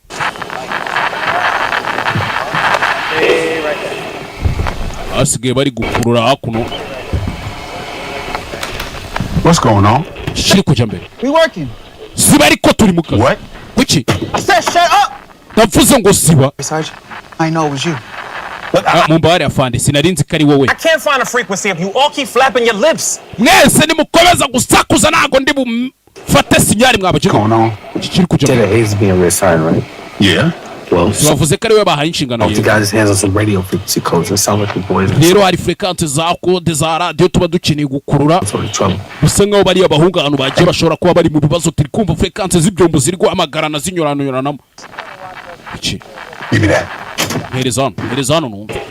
basigaye bari gukurura hakuno. What's going on? Kiri kujya mbere. We working. Siba, ariko turi mu kazi. What? Kuki? I said shut up. Ndavuze ngo siba. Sarge, I know it was you. Ah, mumbabare afande, sinari nzi ko ari wowe. I can't find a frequency if you all keep flapping your lips. Mwese nimukomeza gusakuza ntabwo ndi bufate signal mwabakiri. Going on? Iki kiri kujya mbere. Hayes being reassigned, right? Yeah. Well, Bavuze ko ari we bahaye inshingano. he Yewe. got his hands on some radio frequency codes that sound like the boys in Rero hari fréquence za code za radiyo tuba dukeneye gukurura. sort of trouble. Bisa nkaho bariya bahungu ahantu bagiye bashobora kuba bari mu bibazo. Turi kumva fréquence z'ibyombo ziri guhamagarana, zinyuranyuranamo. Iki? Give me that. Mpereza hano, mpereza hano numve,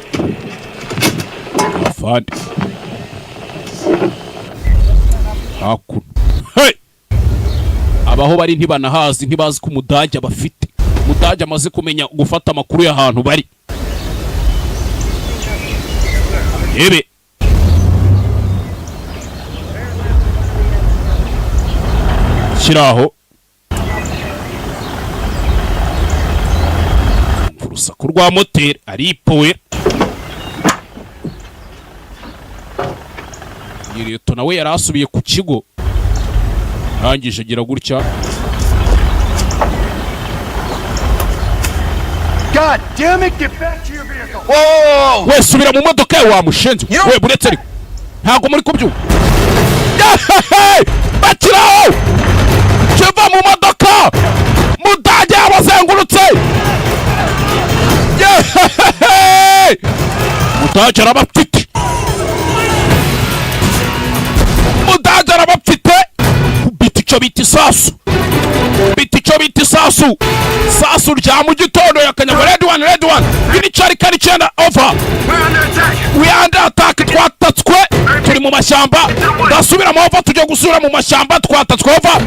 afande. Hakuno, hey! Abaho bari ntibanahazi, ntibazi ko Umudage abafite. Umudage amaze kumenya gufata amakuru y'ahantu bari. Ebe kiri aho, umva urusaku rwa moteri, aripowe. Iyi leto nawe yari asubiye ku kigo, arangije agira gutya. God damn it, get back to your vehicle! Whoa! We, subira mu modoka yawe, wamushenze we. Buretse ariko ntabwo muri kubyumva. Yahehe! Bakiraho kiva mu modoka, Mudage yabazengurutse. Yehehe! Mudage arabafite, Mudage arabafite. Kubita icyo bita isasu. Bita icyo bita isasu, sasu rya mu gitondo ya kanyagwa. Red one, red one, iri cyari kane icyenda, over. We are under attack, twatatswe, turi mu mashyamba. Ndasubiramo, over, tujya gusubira mu mashyamba, twatatswe, over.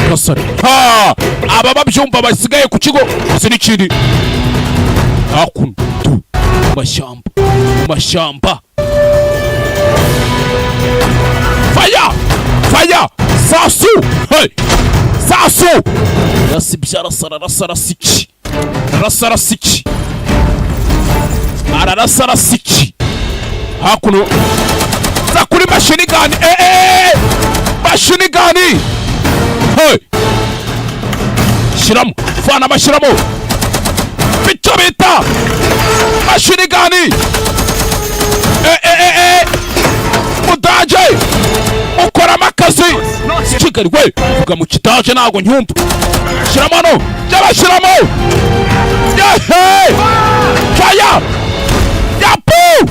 Gasore ha, aba babyumva basigaye ku kigo si n'ikindi hakuno tu mu mashyamba, mu mashyamba. Fire, fire, sasu, hey, sasu rasibye, arasa, ararasa, arasa iki? Arasa, arasa iki? Ararasa, arasa iki hakuno? Za kuri machine gun, eh eh, machine gun, hey, shyiramo, vana amashyiramo icyo bita machine gun, eh eh eh eh, mudage ukoramo akazi Kigali we, vuga mu kidage ntabwo nyumva. Shyiramo hano, byabashyiramo, yehe, fire yapu,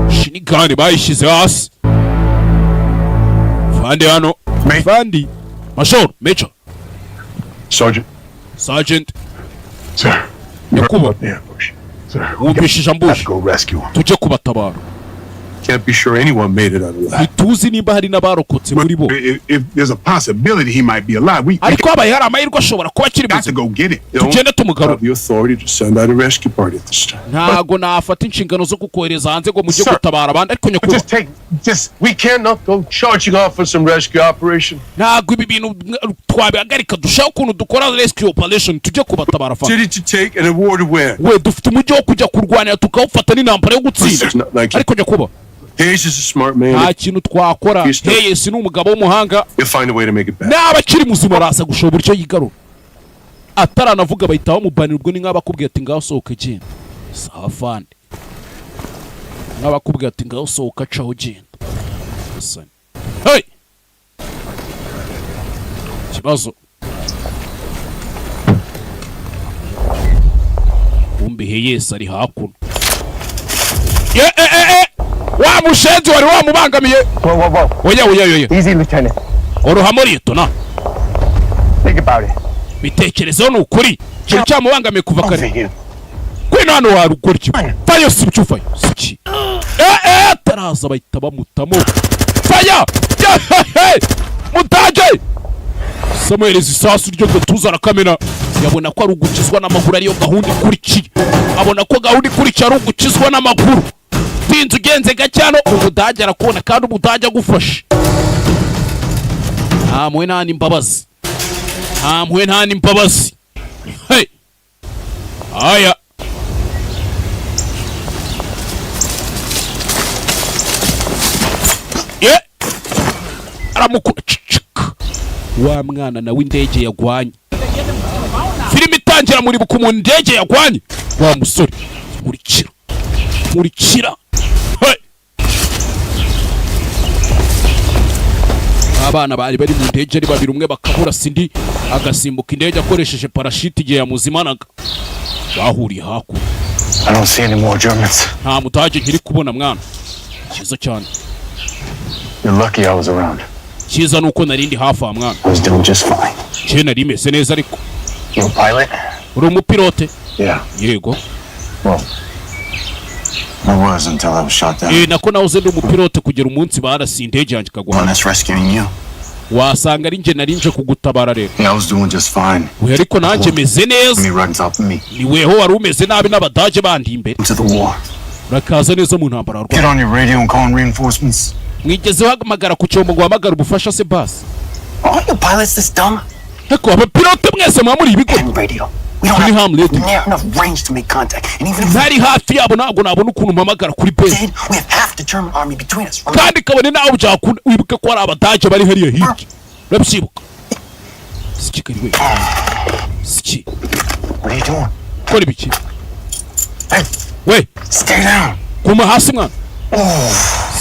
machine gun bayishyize hasi. Fandi hano, fandi, major, major. Sergeant. Sergeant. Sir. Nyakubahwa. Sir. Wumvishije ambush. Go rescue him. Tujye kubatabara. Can't be sure anyone made it out of that. Ntituzi nimba hari n'abarokotse muri bo. If there's a possibility he might be alive, we Ariko habaye hari amahirwe ashobora kuba akiri got muzima. to go get it. Tugende tumugarure. Have the authority to send out a rescue party at this time. Ntago nafata inshingano zo kukohereza hanze ngo mujye Sir. gutabara abandi, ariko nyakubahwa. Just take, just, we cannot go charging off on some rescue operation. Ntabwo ibi bintu twabihagarika, dushaka ukuntu dukora rescue operation, tujye kubatabara fa. City to take and a war to win. We, dufite umujyi wo kujya kurwanira tukawufata n'intambara yo gutsinda. It's not like Ariko nyakubahwa. Hayes is a smart man. Nta kintu twakora. He's still- Hayes ni umugabo w'umuhanga. He'll find a way to make it back. Naba akiri muzima araza gushobora uburyo yigarura. Ataranavuga bahita bamubanira. Ubwo ni nk'abakubwiye ati: "Ngaho sohoka, genda." Sawa fande, nk'abakubwiye ati: "Ngaho sohoka, caho, genda." Hasani. Hey! Ikibazo kumbe Hayes ari hakuno. Ye e e e, wa mushenzi wari wamubangamiye. Whoa, whoa, whoa. Oya, oya, oya. Easy, Lieutenant. Orohamo, lieutenant. Think about it. Bitekerezeho, ni ukuri ikintu cyamubangamiye kuva kare. Over here. Kwino hano warugoryi, fayo, si icyo, fayo si iki, eh eh, taraza bahita bamutamo faya yehehe. Mudage samuhereza isasu ryo gatuza arakamena, yabona ko ari ugukizwa n'amaguru, ariyo gahunda ikurikiye. Abona ko gahunda ikurikiye ari ugukizwa n'amaguru. Tinze ugenze gake hano umudage arakubona, kandi umudage agufashe nta mpuhwe nta n'imbabazi, nta mpuhwe nta n'imbabazi. Hey! Aya ye aramukura cicika wa mwana nawe. Indege yagwanye, filime itangira muribuka umuntu indege yagwanye, wa musore. Nkurikira, nkurikira. Hey! Abana bari bari mu ndege ari babiri, umwe bakabura, sindi agasimbuka indege akoresheje parashiti igihe yamuzimanaga. Bahuriye hakuno. I don't see any more Germans. Nta mudage nkiri kubona mwana, cyiza cyane. You're lucky I was around. Cyiza ni uko narindi hafi aha mwana. I was doing just fine. Cye nari meze neza ariko. You a pilot? Uri umupilote? Yeah. Yego. Well, I was until I was shot down. Eh, nako nahoze ndi umupilote kugera umunsi barasiye indege yanjye ikagwa. One that's rescuing you. Wasanga ari njye nari nje kugutabara rero. Yeah, I was doing just fine. We, ariko nanjye meze neza. Me right on top of me. Ni weho wari umeze nabi n'abadage bandi imbere. To the war. Urakaza neza mu ntambara. Get Rwanda on your radio and call in reinforcements. mwigeze uhamagara ku cyombo ngo uhamagare ubufasha se basi? Are you pilots this dumb? Ariko abapilote mwese muba muri ibigo. Radio. We don't Turi have ham radio. near enough range to make contact. And even if we Ntari hafi yabo ntabwo nabona ukuntu mpamagara kuri base. did, we have half the German army between us. Kandi kabone nawe byakunda, wibuke ko hari abadage bari hariya hirya, urabyibuka? Si Kigali we, si. What are you doing? Kora ibiki? Hey, We, stay down. guma hasi mwana.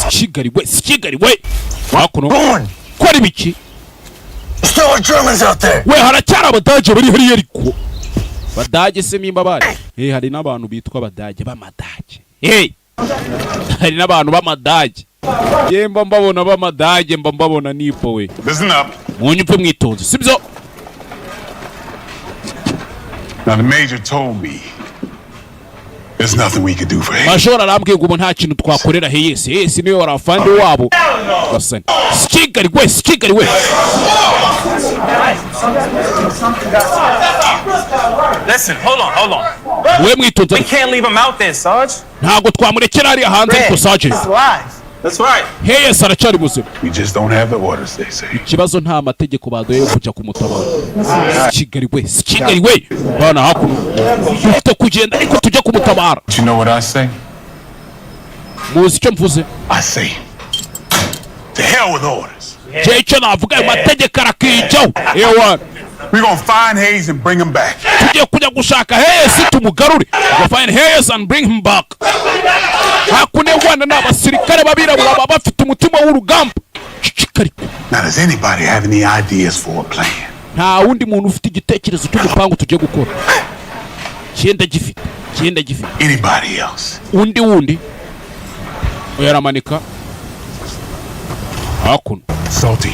Si Kigali we, si Kigali we, hakuno. Going. Kora ibiki? There's still are Germans out there. We, haracyari abadage bari hariya, ariko badage se nimba bari eh, hari n'abantu bitwa abadage b'amadage. Hey, hari n'abantu b'amadage. Njye mba mbabona b'amadage, mba mbabona nipowe. Listen up. Munyumve mwitonze, sibyo? Now, the major told me there's nothing we could do for him. Majoro arambwiye ngo ubu nta kintu twakorera Hayes. Hayes niwe wari afande wabo. Gasani, si Kigali we, si Kigali we. Listen, hold on, hold on. We, mwitonze. We can't leave him out there, Sarge. Ntabwo twamurekera hariya hanze ariko, Sergeant. That's right. Hayes aracyari muzima. We just don't have the orders, they say. Ikibazo nta mategeko baduhaye yo kujya kumutabara. Si Kigali we, si Kigali we. Bana hakuno, dufite kugenda ariko tujya kumutabara. But you know what I say? Muzi icyo mvuze? I say, to hell with orders. Njye icyo navuga, ayo mategeko arakijyaho ewana. We're gonna find Hayes and bring him back. Tugiye kujya gushaka Hayes tumugarure. Go find Hayes and bring him back. Hakuno Rwanda ni abasirikare b'abirabura baba bafite umutima w'urugamba. Cicika ariko. Now, does anybody have any ideas for a plan? Nta wundi muntu ufite igitekerezo cy'umupangu tugiye gukora? Cyenda gifite, cyenda gifite. Anybody else? Undi wundi oya, aramanika hakuno. Salty,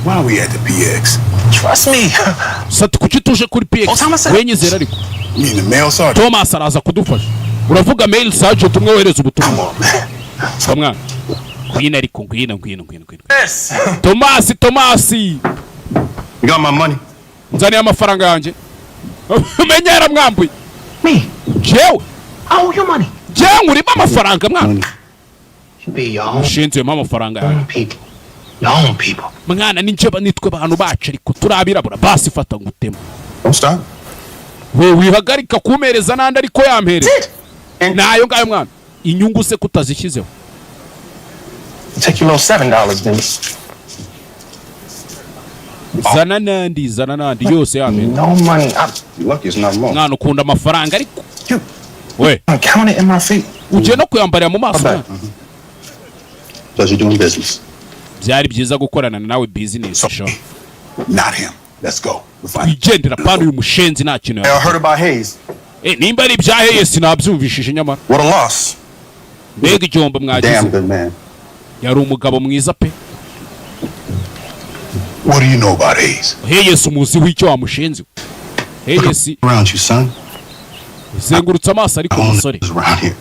why are we at the PX? Trust me. Sati, kuki tuje kuri PX? Wenyizera ariko. You mean the mail sergeant? Thomas araza kudufasha. Uravuga mail sergeant umwe wohereza ubutumwa? Mwana, ngwino ariko, ngwino, ngwino, ngwino, ngwino. Yes. Thomas, Thomas. You got my money? Nzaniye amafaranga yanjye. Umenya yaramwambuye. Me? Jewe? I owe you money. Jewe nkurimo amafaranga, mwana? You be your own Ushinzwemo amafaranga yanjye. people. Your own people. Mwana, ninjye nitwe bantu bacu ariko turi abirabura. Basi fata ngutema. Don't stop. We, wihagarika kumpereza n'andi ariko yampereza nayo ngayo, mwana. Inyungu se kutazishyizeho? Take your little $7 then. Zana n'andi, zana n'andi yose yampereza. No money. I'm You lucky it's not more. Mwana, ukunda amafaranga ariko. You. We. I count it in my feet. Ugiye no kuyambarira mu maso, mwana. Pleasure doing business. Byari byiza gukorana nawe business sha. Not him. Let's go. We'll find Twigendera pana uyu mushenzi, nta kintu I heard about Hayes. Eh, nimba ari ibya Hayes nabyumvishije nyamara. What a loss. Mbega igihombo mwagize. Damn good man. Yari umugabo mwiza pe. What do you know about Hayes? Hayes umuzi w'icyo wamushinze Hayes? Around you, son. Zengurutse amaso ariko, musore. Around here.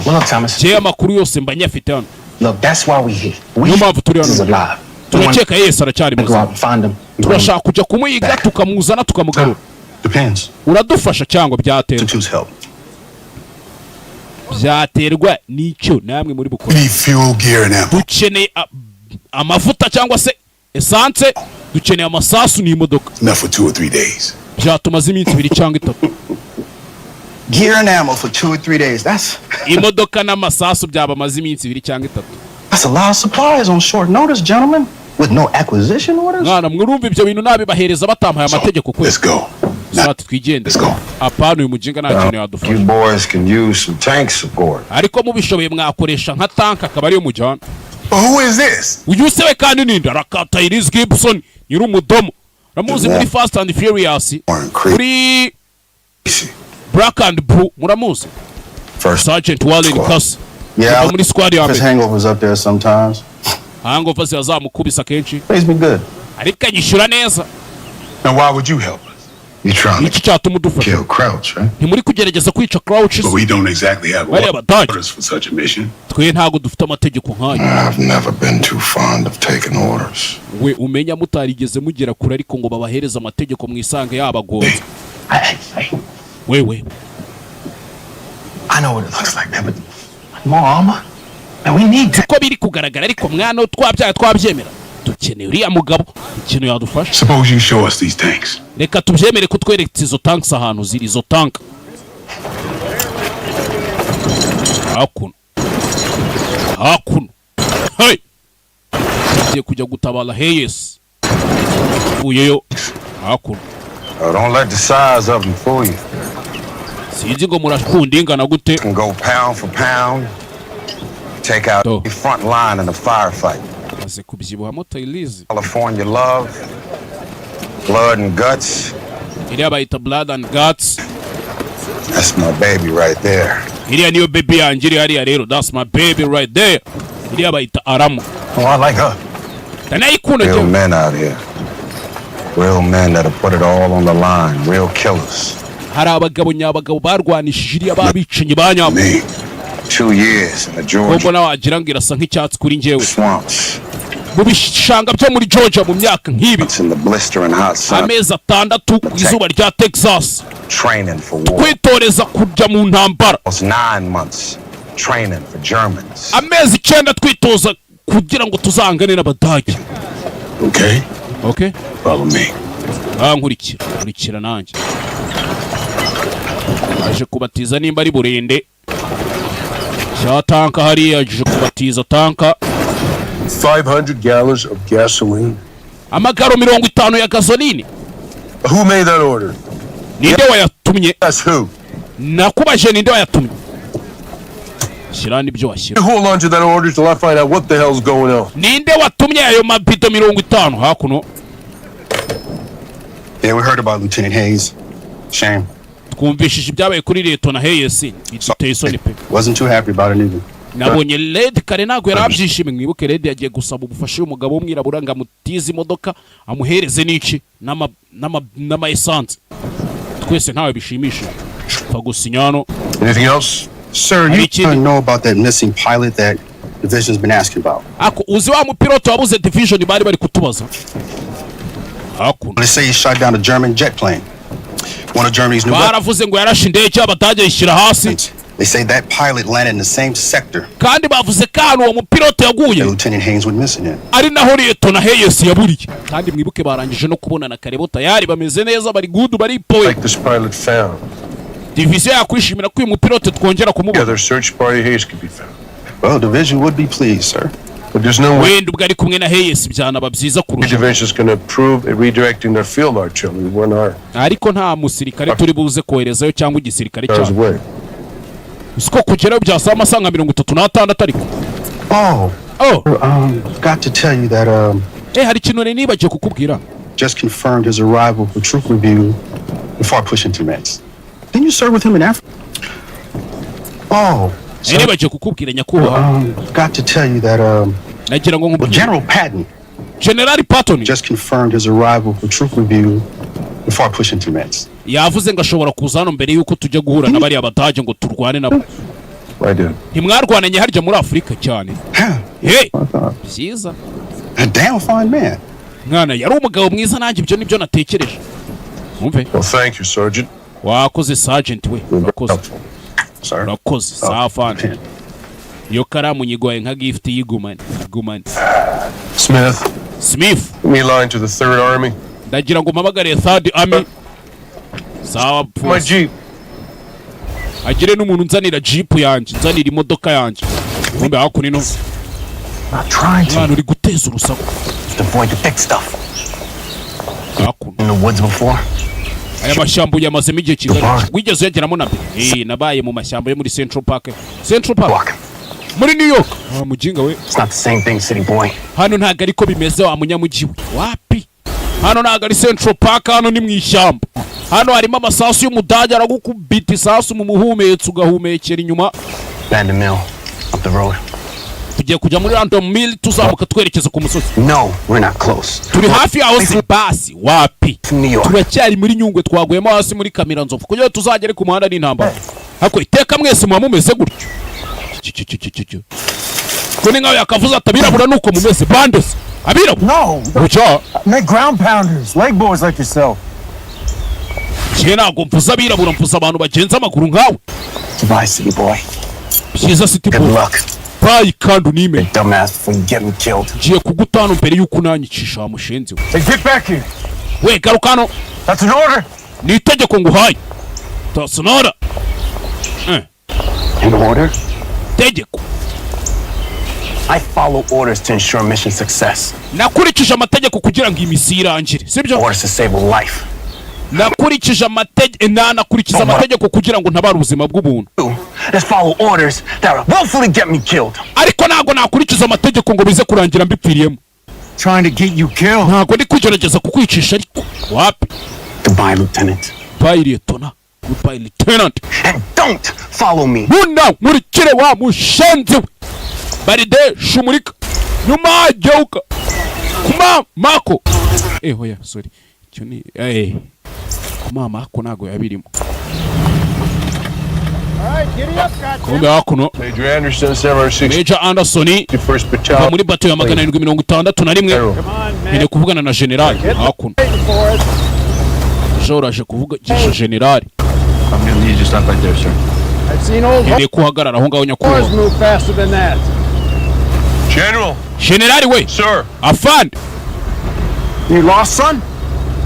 Well, look, Thomas. Njyewe amakuru yose mba nyafite hano. Look, that's why we here. We Niyo mpamvu turi is hano. alive. Turakeka Hayes aracyari Go out muzima. and find him. Turashaka kujya kumuyiga, tukamuzana, tukamugarura. Depends. Uradufasha cyangwa byaterwa? Two's help. Byaterwa n'icyo namwe muri We bukore. need fuel, gear, and ammo. Dukeneye amavuta cyangwa se essence, dukeneye amasasu n'imodoka. Enough for 2 or 3 days. Byatumaze iminsi 2 cyangwa 3. Gear and ammo for 2 or 3 days. That's Imodoka n'amasasu byabamaze iminsi 2 cyangwa 3. that's a lot of supplies on short notice, gentlemen. With no acquisition orders. Mwana, mwurumva ibyo bintu nabibahereza batampaye amategeko kwe? Let's go. Sati, twigende. Apana uyu mujinga, nta kintu yadufasha. You boys can use some tank support. Ariko mubishoboye mwakoresha nka tank, akaba ariyo mujyana. But who is this? Uyu se we kandi ninde? Arakata Tyrese Gibson, nyiri umudomo, uramuzi muri Fast and Furious, muri Black and Blue, muramuzi? First Sergeant Warren Cass. Yeah, Kuva muri squad ya his mbere. hangovers up there sometimes. Hangover zazamukubisa kenshi. Pays me good. Ariko anyishyura neza. Now, why would you help us? You trying Iki cyatuma udufasha? kill Crouch, right? Ntimuri kugerageza kwica Crouch? But we don't exactly have Bariya badage. orders for such a mission. Twe ntabwo dufite amategeko nk'ayo. I've never been too fond of taking orders. We, umenya mutarigeze mugera kure ariko ngo babahereze amategeko, mwisange yabagonze. Hey, hey, Wewe. I know what it looks like, man, but more armor? Man, we need that. Uko biri kugaragara ariko, mwana, twabyaye twabyemera, dukeneye uriya mugabo, ikintu yadufasha. Suppose you show us these tanks. Reka tubyemere ko tweretse izo tanks ahantu ziri, izo tank hakuno, hakuno. Hey! Tugiye kujya gutabara Hayes, uvuyeyo hakuno. Don't let the size of them fool you. Sinzi ngo murakunda ingana gute. Can go pound for pound. Take out the front line in a firefight. Maze kubyibuhamo Tyrese. California love, blood and guts. Iriya bayita Blood and Guts. That's my baby right there. Iriya niyo baby yanjye iri hariya rero. That's my baby right there. Iriya bayita Alamo. Oh, I like her. Ndanayikunda Real njyewe. men out here. Real men that'll put it all on the line. Real killers. Hari abagabo nyabagabo barwanishije iriya, babicanyi ba nyabo. 2 years in the Georgia Mbona wagira ngo irasa nk'icyatsi kuri njyewe. swamps. Mu bishanga byo muri Georgia mu myaka nk'ibi. It's in the blistering hot sun. Amezi 6 ku izuba rya Texas. Training for war. Kwitoreza kujya mu ntambara. It's 9 months training for Germans. Amezi 9 twitoza kugira ngo tuzangane n'Abadage. Okay? Okay. Follow me. Ah, nkurikira, nkurikira nanjye. Aje kubatiza nimba ari burende cya tanka hariya, aje kubatiza tanka. 500 gallons of gasoline. Amagaro 50 ya gasoline. Who made that order? Ninde wayatumye? That's who. Nakubaje ninde wayatumye. Shyira n'ibyo washyira. You hold on to that order till I find out what the hell's going on. Ninde watumye ayo mabido 50 hakuno? Yeah, we heard about Lieutenant Hayes. Shame. Twumvishije ibyabaye kuri Lieutenant Hayes, biduteye isoni pe. Wasn't too happy about it either. Nabonye Red kare, ntabwo yari abyishimiye. Mwibuke Red yagiye gusaba ubufasha y'umugabo w'umwirabura ngo amutize imodoka, amuhereze n'iki n'ama essence. Twese ntawe bishimishije, pfa gusinya hano. Anything else? Sir, you wanna know about that missing pilot that Division's been asking about? Ako uzi wa mupilote wabuze division bari bari kutubaza hakuno? They say he shot down a German jet plane. One of Germany's new weapons. Baravuze ngo yarashe indege y'Abadage ayishyira hasi. They say that pilot landed in the same sector Kandi bavuze ko ahantu uwo mupilote yaguye that Lieutenant Haynes went missing in. ari naho Lieutenant Hayes yaburiye. Kandi mwibuke barangije no kubonana karebo, tayari bameze neza, bari good, baripoye. Like this pilot found. Division yakwishimira ko uyu mupilote twongera kumubona. Yeah, their search party Hayes could be found. Well, Division would be pleased, sir. But there's no way Wenda ubwo ari kumwe na Hayes byanaba byiza kurusha. Division's going to approve redirecting their field artillery when our Ariko nta musirikare turi buze koherezayo cyangwa igisirikare cars cyacu. away. Siko kugerayo byasaba amasaha nka 36 ariko. Oh. Oh. Got to tell you that Eh, hari ikintu nari nibagiwe kukubwira. Just confirmed his arrival for troop review before I push into Mets. Didn't you serve with him in Africa? Oh. Nari nibagiwe kukubwira, nyakubahwa. Got to tell you that Nagira ngo nkubwire. General Patton General Patton just confirmed his arrival for troop review before I push into Mets. Yavuze ngo ashobora kuza hano mbere y'uko tujya guhura na bariya Badage ngo turwane nabo. I did. Ntimwarwananye harya muri Afurika cyane? Hey, byiza. A damn fine man. Mwana, yari umugabo mwiza, nanjye ibyo nibyo natekereje, wumve. Well, thank you, Sergeant. Wakoze, Sergeant we, urakoze. Sir. Urakoze safani, iyo karamu nyigwaye nka gift, yigumane, igumane. Smith. Smith. Give me a line to the Third Army. Ndagira ngo mpamagare Third Army, sawa. My Jeep. Agire n'umuntu nzanira jeep yanjye, nzanira imodoka yanjye. Wumve hakuno ino. Not trying to. Mwana, uri guteza urusaku. Just avoid the thick stuff. Hakuno. In the woods before. Aya mashyamba uyamazemo igihe kingana? Wigeze uyageramo na mbere? Eh, nabaye mu mashyamba yo muri Central Park, Central Park muri New York. Wa mujinga we. It's not the same thing, city boy. Hano ntabwo ariko bimeze, wa munyamujyi we, wapi. Hano ntabwo ari Central Park, hano ni mu ishyamba. Hano harimo amasasu y'Umudage, aragukubita isasu mu muhumetso ugahumekera inyuma. Random Mill, up the road. Tugiye kujya muri Random Mill, tuzamuka twerekeza ku musozi. No, we're not close. Turi hafi yaho si basi, wapi. New York. Turacyari muri Nyungwe, twaguyemo hasi muri Kamiranzovu. Kugira ngo tuzagere ku muhanda n'intambara hako iteka mwese muba mumeze gutyo. Cyo, cyo, cyo, cyo, cyo. Ko ni nkaho yakavuze ati abirabura nuko mumeze bandese abirabura. No. Bucya. I meant ground pounders, leg boys like yourself. Njye ntabwo mvuze abirabura, mvuze abantu bagenza amaguru nkawe. Goodbye, city boy. Byiza, city Good boy. luck. Bye, kandi unime. Dumbass before you get me killed. Ngiye kugutana mbere y'uko unanyicisha, wa mushenzi we. Hey, get back here. We, garuka hano. That's an order. Ni itegeko nguhaye, tasonora. An order? Tegeko. I follow orders to ensure mission success. Nakurikije amategeko kugira ngo iyi misiyo irangire, sibyo? Orders to save a life. Nakurikije amategeko, nanakurikiza amategeko kugira ngo ntabare ubuzima bw'ubuntu. Let's follow orders that will willfully get me killed. Ariko ntabwo nakurikiza amategeko ngo bize kurangira mbipfiriyemo. Trying to get you killed. Ntabwo ndi kugerageza kukwicisha, ariko wapi. Goodbye, Lieutenant. Bye, Lieutenant. Goodbye, Lieutenant. And don't follow me. Buna nkurikire, wa mushenzi we. Baride shumurika nyuma, geuka kuma mako. Hoya, sorry, icyo ni kuma mako ntago yabirimo. Kumbe hakuno. Major Anderson, 761st Major Anderson Battalion. kuva muri bato ya 761, nkeneye kuvugana na generali hakuno. Major aje kuvugisha generali. I'm gonna need you to stop right there, sir. I've seen old Nkeneye kuhagarara aho ngaho, nyakubahwa. move faster than that. General. Generali we. Sir. Afande. You lost, son?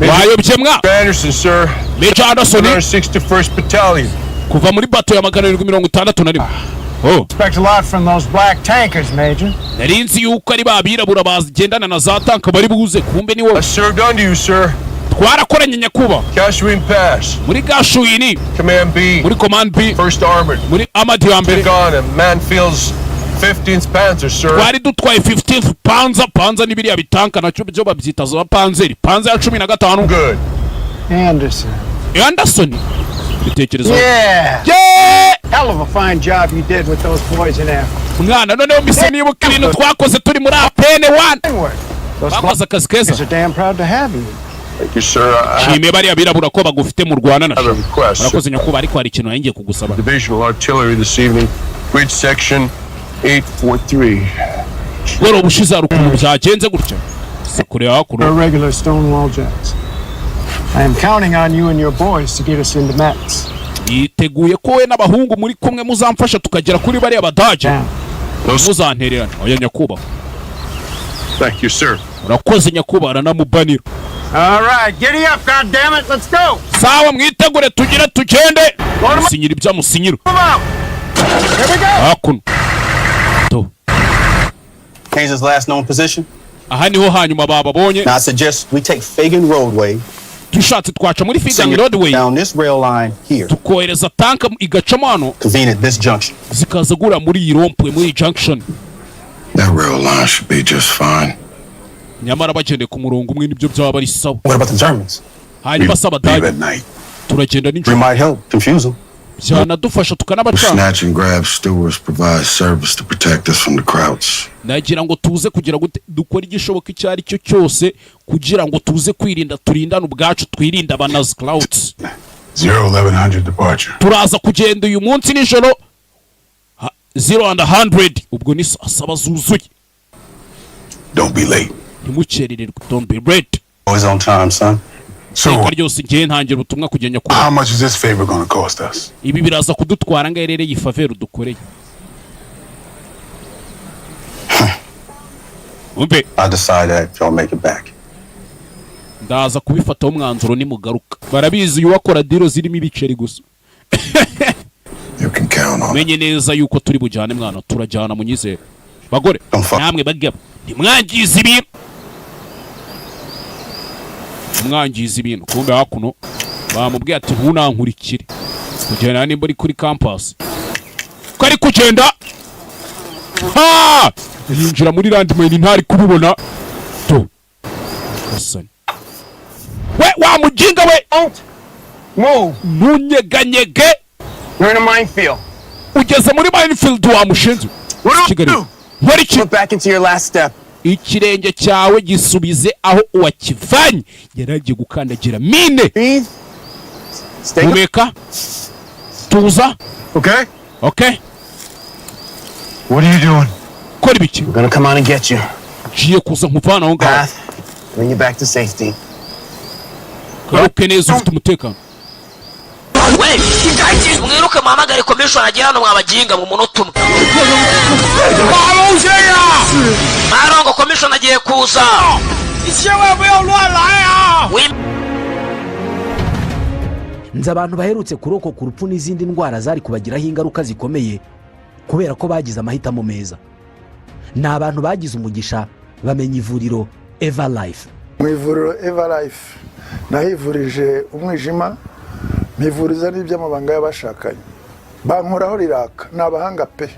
Wayobye mwa? Anderson, sir. Major Anderson. 761st Battalion. Kuva muri bato ya 761. Oh. Expect a lot from those black tankers, Major. Nari nzi yuko ari ba birabura bagendana na za tanka bari buze, kumbe ni wowe. I served under you, sir. Twarakoranye, nyakubahwa. Kashuin Pass. Muri Gashuini. Command B. Muri Command B. First Armored. Muri Armored ya mbere. Took on Manfield's 15th Panzer, sir. Twari dutwaye 15th Panzer. Panzer ni biriya bitanka nacyo byo babyita za Panzeri, Panzer ya 15. Good. Anderson. Anderson, bitekerezo. Yeah. Yeah! Hell of a fine job you did with those boys in Africa. Mwana, noneho mise nibuka ibintu twakoze turi muri apene one. Those Bakoze akazi keza. boys are damn proud to have you. Thank you, sir. I Nshimiye bariya birabura ko bagufite mu rwanda na have a request, sir. Murakoze nyakubahwa, ariko hari ikintu ngiye kugusaba. Divisional Artillery this evening. Bridge section 843. Guhera ubushize hari ukuntu byagenze gutya si kureba hakuno. Irregular Stonewall Jacks. I am counting on you and your boys to get us into Metz. Yiteguye ko we n'abahungu muri kumwe muzamfasha tukagera kuri bariya Badage, muzantererana. Oya nyakubahwa. Thank you, sir. Urakoze nyakubahwa, aranamubanira. All right, giddy up, goddammit, let's go! Sawa, mwitegure tugire tugende. Musinyira ibyo amusinyira. Move out! Here we go! Hakuno to. Kansas last known position. Aha niho hanyuma bababonye. Now I suggest we take Fagan Roadway. Dushatse twaca muri Fagan Send it Roadway. down this rail line here. Tukohereza tanka igacamo hano. Convene at this junction. Zikaza gura muri iyi rond-point, muri iyi junction. That rail line should be just fine. Nyamara bagendeye ku murongo umwe nibyo byaba ari sawa. What about the Germans? Hanyuma se Abadage? Turagenda We nijoro. might help confuse them. Byanadufasha tukanabacanga. Snatch and grab stewards provide service to protect us from the Krauts. Nagira ngo tuze kugira gute, dukore igishoboka icyo ari cyo cyose kugira ngo tuze kwirinda, turindane ubwacu, twirinde abanazi Krauts. 0100 departure. Turaza kugenda uyu munsi nijoro 0100, ubwo ni saa saba zuzuye. Don't be late. Ntimukerererwe, don't be late. Always on time, son. Iteka ryose ngiye ntangira ubutumwa kujya nyakubahwa. How much is this favor gonna cost us? Ibi biraza kudutwara ngahe rero, iyi favor udukoreye? Umve. I decide that if y'all make it back. Ndaza kubifataho umwanzuro nimugaruka. Barabizi, uyu wakora deal zirimo ibiceri gusa. You can count on it. Menye neza yuko turi bujyane mwana, turajyana, munyizere. Bagore namwe bagabo, ntimwangize ibintu, ntimwangize ibintu. Kumbe hakuno bamubwiye ati ntunankurikire kugenda nimba uri kuri campus, ko ari kugenda ha yinjira muri landmine ntari kubibona to gasani we wa mujinga we. Move. Ntunyeganyege. You're in a minefield. Ugeze muri minefield wa mushinzi. Kigali nkora iki? Back into your last step. Ikirenge cyawe gisubize aho uwakivanye. Yari agiye gukandagira mine. Humeka, tuza. Okay? Okay. What are you doing? Kora ibiki? We're gonna come on and get you. Ngiye kuza nkuvana aho ngaho. Bring you back to safety. Garuke neza ufite umutekano. We, mwiruke muhamagare commissioner agiye hano mwabaginga mu munota umwe. Marongo, commissioner agiye kuza. 你千万不要乱来啊！ Nzi abantu baherutse kurokoka urupfu n'izindi ndwara zari kubagiraho ingaruka zikomeye kubera ko bagize amahitamo meza. Ni abantu bagize umugisha bamenya ivuriro Eva Life. Mu ivuriro Eva Life nahivurije umwijima, mpivuriza n'iby'amabanga y'abashakanye, bankoraho riraka, ni abahanga pe.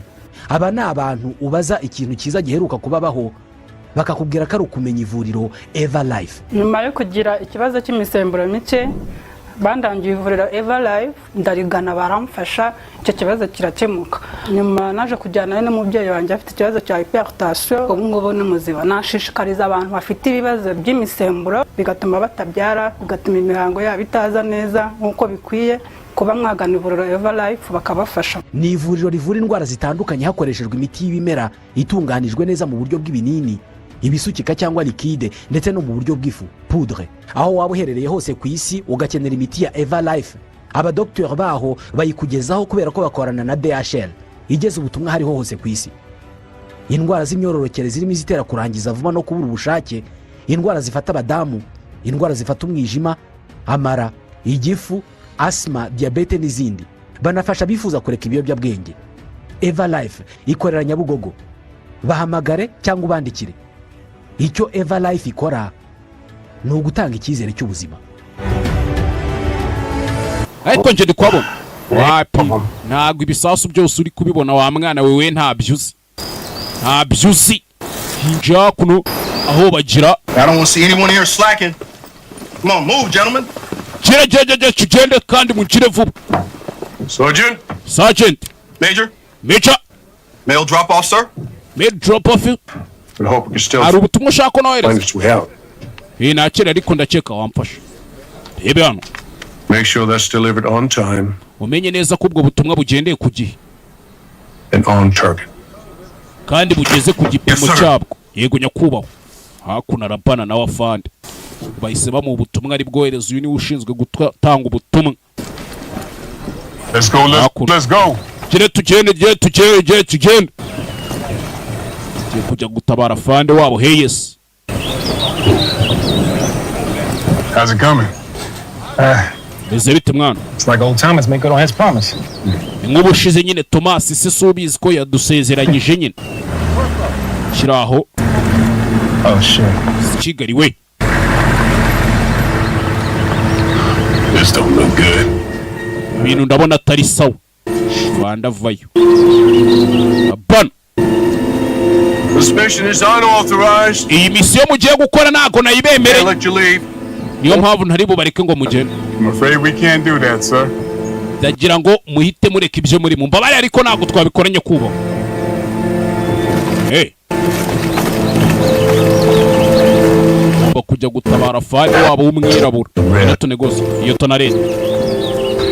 Aba ni abantu ubaza ikintu cyiza giheruka kubabaho, bakakubwira ko ari ukumenya ivuriro Eva Life. Nyuma yo kugira ikibazo cy'imisemburo mike. Bandangiye ivuriro Eva Life, ndarigana baramfasha, icyo kibazo kirakemuka. Nyuma naje kujyanayo n'umubyeyi wanjye afite ikibazo cya hypertension, ubu ngubu ni muzima. Nashishikariza abantu bafite ibibazo by'imisemburo bigatuma batabyara, bigatuma imihango yabo itaza neza nk'uko bikwiye, kuba mwagana ivuriro Eva Life bakabafasha. Ni ivuriro rivura indwara zitandukanye hakoreshejwe imiti y'ibimera itunganijwe neza mu buryo bw'ibinini, ibisukika cyangwa liquide, ndetse no mu buryo bw'ifu, poudre. Aho waba uherereye hose ku isi ugakenera imiti ya Eva Life, abadogiteri baho bayikugezaho kubera ko bakorana na DHL igeza ubutumwa hariho hose ku isi. Indwara z'imyororokere zirimo izitera kurangiza vuba no kubura ubushake, indwara zifata abadamu, indwara zifata umwijima, amara, igifu, asima, diyabete n'izindi. Banafasha abifuza kureka ibiyobyabwenge. Eva Life ikorera Nyabugogo. Bahamagare cyangwa ubandikire. Icyo Eva Life ikora ni ugutanga icyizere cy'ubuzima. Ariko nje ndi kuhabona wapi, ntabwo ibisasu byose uri kubibona wa mwana wewe, ntabyo uzi, ntabyo uzi. Hinjira hakuno aho bagira. I don't want to see anyone here slacking. Come on, move, gentlemen. Gira gira gira, tugende kandi mugire vuba. Sergeant. Sergeant. Major. Major. Mail drop off, sir. Mail drop off. But I hope we can still Hari ubutumwa ushaka ko find nohereza? its way out. Eh, nakira, ariko ndakeka wamfasha. Rebe hano. Make sure that's delivered on time Umenye neza ko ubwo butumwa bugendeye ku gihe and on target. kandi bugeze ku gipimo Yes, sir. cyabwo. Yego nyakubahwa. Hakuno arabana nawe afande bahise bamuha ubutumwa ari bwohereza. Uyu niwe ushinzwe gutanga ubutumwa. Let's go, let's go. Gire tugende, gire tugende, gire tugende. Tugiye kujya gutabara afande wabo Hayes. How's it coming? Meze bite mwana? It's like old Thomas make good on his promise. Ni nk'ubushize nyine, Thomas se si ubizi ko yadusezeranyije nyine kiri aho. Oh shit. Kigali we. This don't look good. Ibintu ndabona atari sawa. Rwanda avayo abana. This mission is unauthorized. Iyi misiyo mugiye gukora ntabwo nayibemereye. Let you leave. Niyo mpamvu ntari bubareke ngo mugende. I'm afraid we can't do that, sir. Ndagira ngo muhite mureka ibyo muri mumbabare, ariko ntabwo twabikora nyakubahwa. Hey. Ugomba kujya gutabara fani wabo w'umwirabura tunegose iyo tonarene.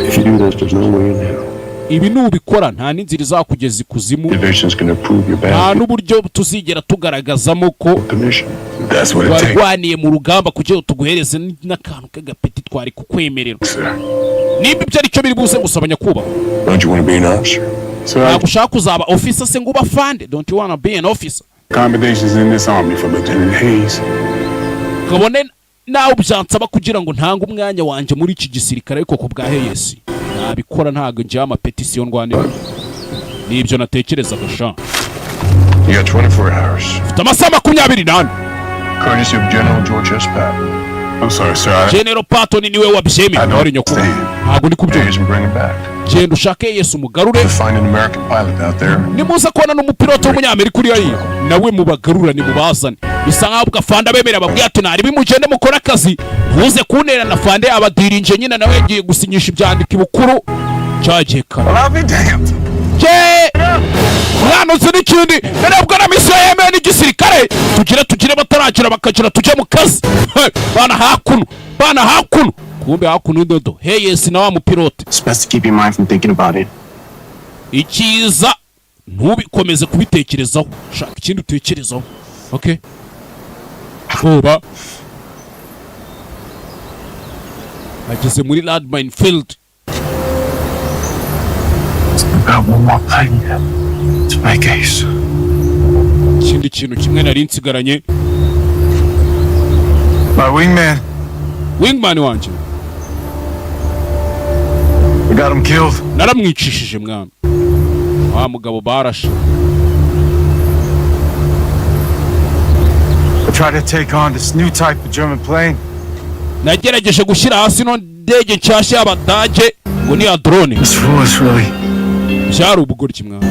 If you do this, there's no way in hell. Ibi nubikora nta n'inzira izakugeza ikuzimu. Division's gonna prove your Nta bad n'uburyo tuzigera tugaragazamo ko commission. That's what it takes, warwaniye mu rugamba kugira ngo tuguhereze n'akantu k'agapeti twari kukwemerera. Sir. Nimba ibyo ari cyo biri buze gusaba nyakubahwa. Don't you want to be an officer? Sir, I Ntabwo ushaka kuzaba officer se ngo ube afande? Don't you wanna be an officer? Accommodations in this army for Lieutenant Hayes. Kabone nawe byansaba kugira ngo ntange umwanya wanjye muri iki gisirikare, ariko ku bwa Hayes nabikora. Ntabwo njyewe amapetisiyo ndwanira nibyo natekerezaga sha. You got 24 hours. Ufite amasaha 24. Courtesy of General George S. Patton. I'm sorry, sir. I General Patton niwe wabyemeye. Wari nyakubahwa, ntabwo ndi kubyumva. Hayes and bring him back. Genda ushake Yesu umugarure. To find an American pilot out there. Nimuza kubona n'umupilote w'umunyamerika uri hariya nawe mubagarurane, mubazane. Bisa nkaho ubwo afande abemerera, ababwira ati naribi mugende mukore akazi, ntuze kunterana. Afande abadirinje nyine, nawe yagiye gusinyisha ibyandiko ibukuru cyagiye kare. Well, I'll be damned. Je mwana, uzi n'ikindi? Ntabwo na misiyo yemewe n'igisirikare. Tugire tugire bataragira bakagira tujye mu kazi. Hey, bana hakuno, bana hakuno, kumbe hakuno indodo Hayes na wa mupilote. It's best to keep your mind from thinking about it. Icyiza ntubikomeze kubitekerezaho, shaka ikindi utekerezaho. Okay, vuba ageze muri landmine field. Got one more thing to make, Ace. Ikindi kintu kimwe nari nsigaranye. My wingman. Wingman wanjye. We got him killed. Naramwicishije mwana, wa mugabo barashe. I tried to take on this new type of German plane. Nagerageje gushyira hasi ino ndege nshyashya y'abadage ngo ni ya drone. This foolish, really. Byari ubugoryi mwana.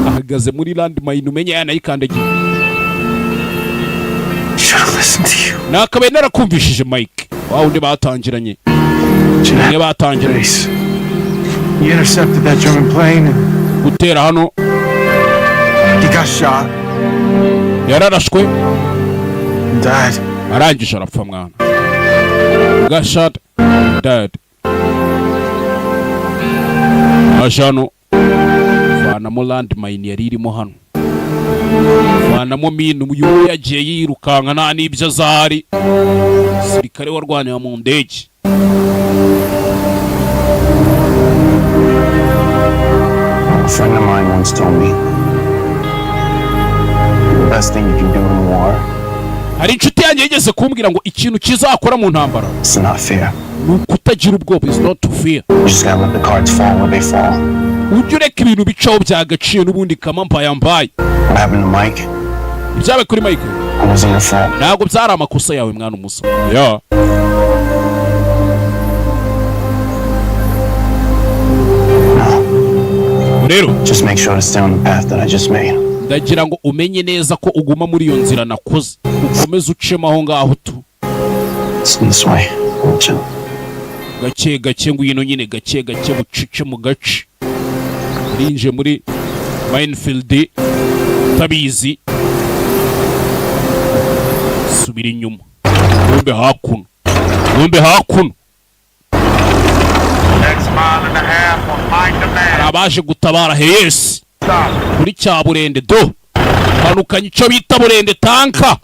Ahagaze muri landmine, umenye yanayikandagiye. Should have listened to you. Nakabaye narakumvishije, Mike, wa wundi batangiranye, umwe batangiranye. You intercepted that German plane and Gutera hano. he got shot Yararashwe and died. Arangije arapfa mwana. Got shot, dead. Aje hano, vanamo landmine yari irimo hano, vanamo mine. Uyu yagiye yirukanka nta n'ibyo azahari. Sirikare warwanira mu ndege. A friend of mine once told me the best thing you can do in war Hari inshuti yanjye yigeze kumbwira ngo ikintu kizakora mu ntambara is to not fear. ni ukutagira ubwoba, is not to fear. You just gotta let the cards fall where they fall. Ujye ureka ibintu bicaho byagaciye n'ubundi kama mbaye. What happened to Mike? Ibyabaye kuri Mike It wasn't your fault. ntabwo byari amakosa yawe mwana umusa ya. Rero Just make sure to stay on the path that I just made. Ndagira ngo umenye neza ko uguma muri iyo nzira nakoze, ukomeze ucemo aho ngaho tu. It's this way. Chill. Gake gake, ngwino nyine, gake gake, bucece mu gace. Rinje muri minefield utabizi. Subira inyuma, wumbe hakuno, wumbe hakuno. Next mile and a half on my demand. Hari abaje gutabara Heyesi kuri cya burende do manukanye icyo bita burende tanka.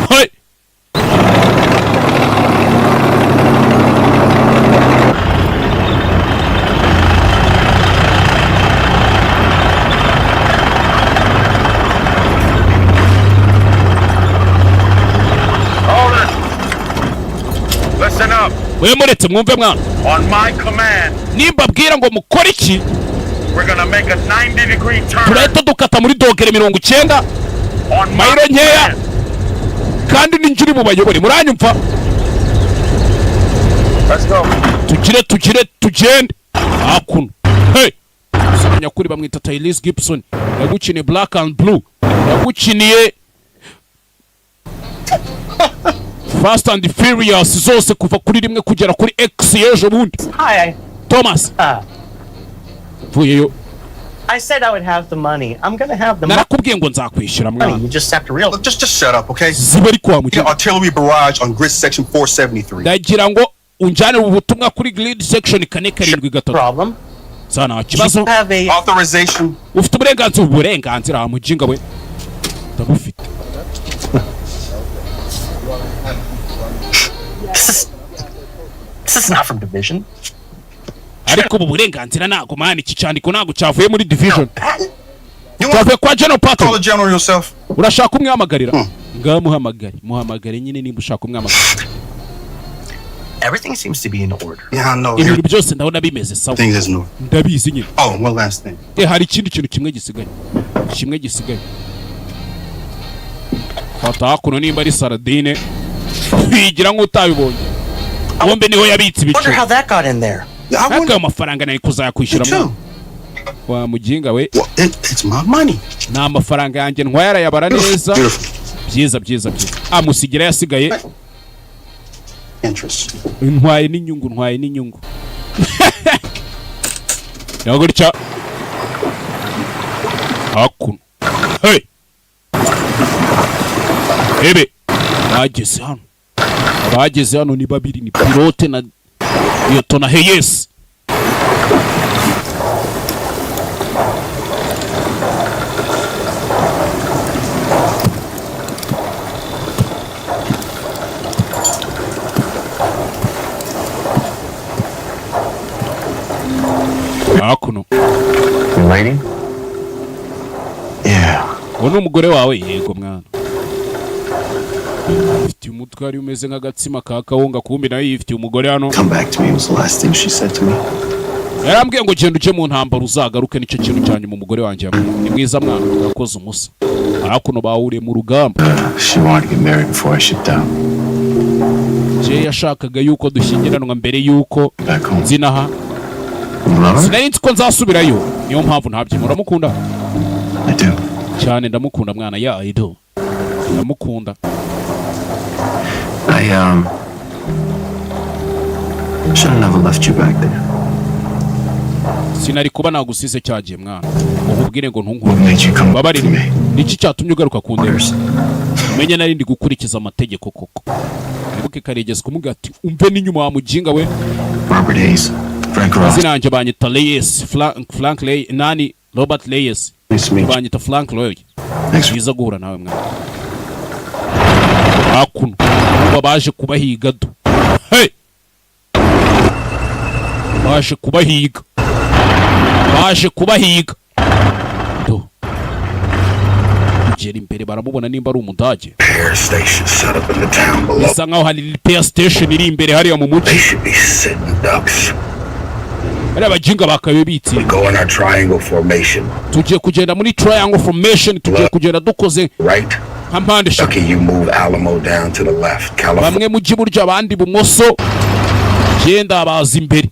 Hey! Hold it. Listen up. We muretse mwumve mwana. On my command, Nimbabwira ngo mukore iki, we're gonna make a 90-degree turn. Turahita dukata muri dogere 90 On my mayiro nkeya, kandi ninjye uri bubayobore. Muranyumva? Let's go. Tugire tugire tugende hakuno. Hey! Nyakuri bamwita Tyrese Gibson, yagukiniye Black and Blue, yagukiniye Fast and Furious zose kuva kuri rimwe kugera kuri X y'ejo bundi. Hi. Thomas mvuyeyo. I said I would have the money. I'm gonna have the money. Narakubwiye ngo nzakwishyura mwana. You just have to realize. Just shut up, okay? Ziba ariko wa mukino. Artillery barrage on grid section 473. Ndagira ngo unjyane ubu butumwa kuri grid section 473. Problem. Sa nta kibazo. Authorization. Ufite uburenganzira wa mujinga we, ndabufite. This is not from division. Ariko ubu burenganzira ntago mani, iki cyandiko ntago cyavuye muri division, cyavuye kwa General Patton. Call the general yourself. Urashaka umwihamagarira? Ngamuhamagare, muhamagare nyine nimba ushaka umwihamagarira. Everything seems to be in order. Yeah, I know. Ibintu byose ndabona bimeze sawa. Things is new. Ndabizi nyine. Oh, one last thing. Eh, hari ikindi kintu kimwe gisigaye, kimwe gisigaye. Fata hakuno nimba ari saradine, wigira nk'utabibonye. Bombe niho yabitse Wonder ibiceri. how that got in there. Ariko ayo mafaranga nari kuzayakwishyura mwana wa mujinga we. It's my money. Ni amafaranga yanjye ntwaye, arayabara neza. Byiza byiza byiza, amusigira yasigaye. Interest. Ntwaye n'inyungu, ntwaye n'inyungu. Gutya hakuno. Hey! Ebe bageze hano, abageze hano ni babiri, ni pilote na Liyetona Heyesi. Hakuno. You lady? Yeah. Uwo ni umugore wawe? Yego mwana. Ufitiye umutwe wari umeze nk'agatsima ka kawunga, kumbi nayo yifitiye umugore hano. Come back to me was the last thing she said to me. Yarambwiye ngo genda ujye mu ntambara uzagaruke, nicyo kintu cya nyuma umugore wanjye yambwiye. Ni mwiza mwana, urakoze umusa. Hakuno bahuriye mu rugamba. She wanted to get married before I shipped out. Jye yashakaga yuko dushyingiranwa mbere yuko nzinaha. You love her? Sinari nzi ko nzasubirayo, niyo mpamvu ntabyima. Uramukunda? I do. Cyane, ndamukunda mwana. Yeah, I do, ndamukunda. I should have never left you back there. Sinari kuba nagusize cyagiye, mwana. Ububwire ngo ntunkure, babarire. Niki cyatumye ugaruka kundeba? Umenye nari ndi gukurikiza amategeko koko. Wibuke karigeze kumubwira ati: "Umve n'inyuma, wa mujinga we." Robert Hayes, Frank Ross. Amazina yanjye banyita Reyes, Frank Reyes, nani, Robert Reyes. Nice to meet you. Banyita Frank Roy. Byiza guhura nawe, mwana. Hakuno uba baje kubahiga do. Hey, baje kubahiga, baje kubahiga do. Kugera imbere baramubona nimba ari Umudage. Repair station set up in the town below. Bisa nkaho hari repair station iri imbere hariya mu mujyi. They should be sitting ducks. Bariya bajinga bakabe bitsinda. We go in our triangle formation. Tugiye kugenda muri triangle formation, tugiye kugenda dukoze Right? nka mpande eshatu. Lucky, you move Alamo down to the left. California. Bamwe mujyi iburyo, abandi ibumoso. Genda baza imbere,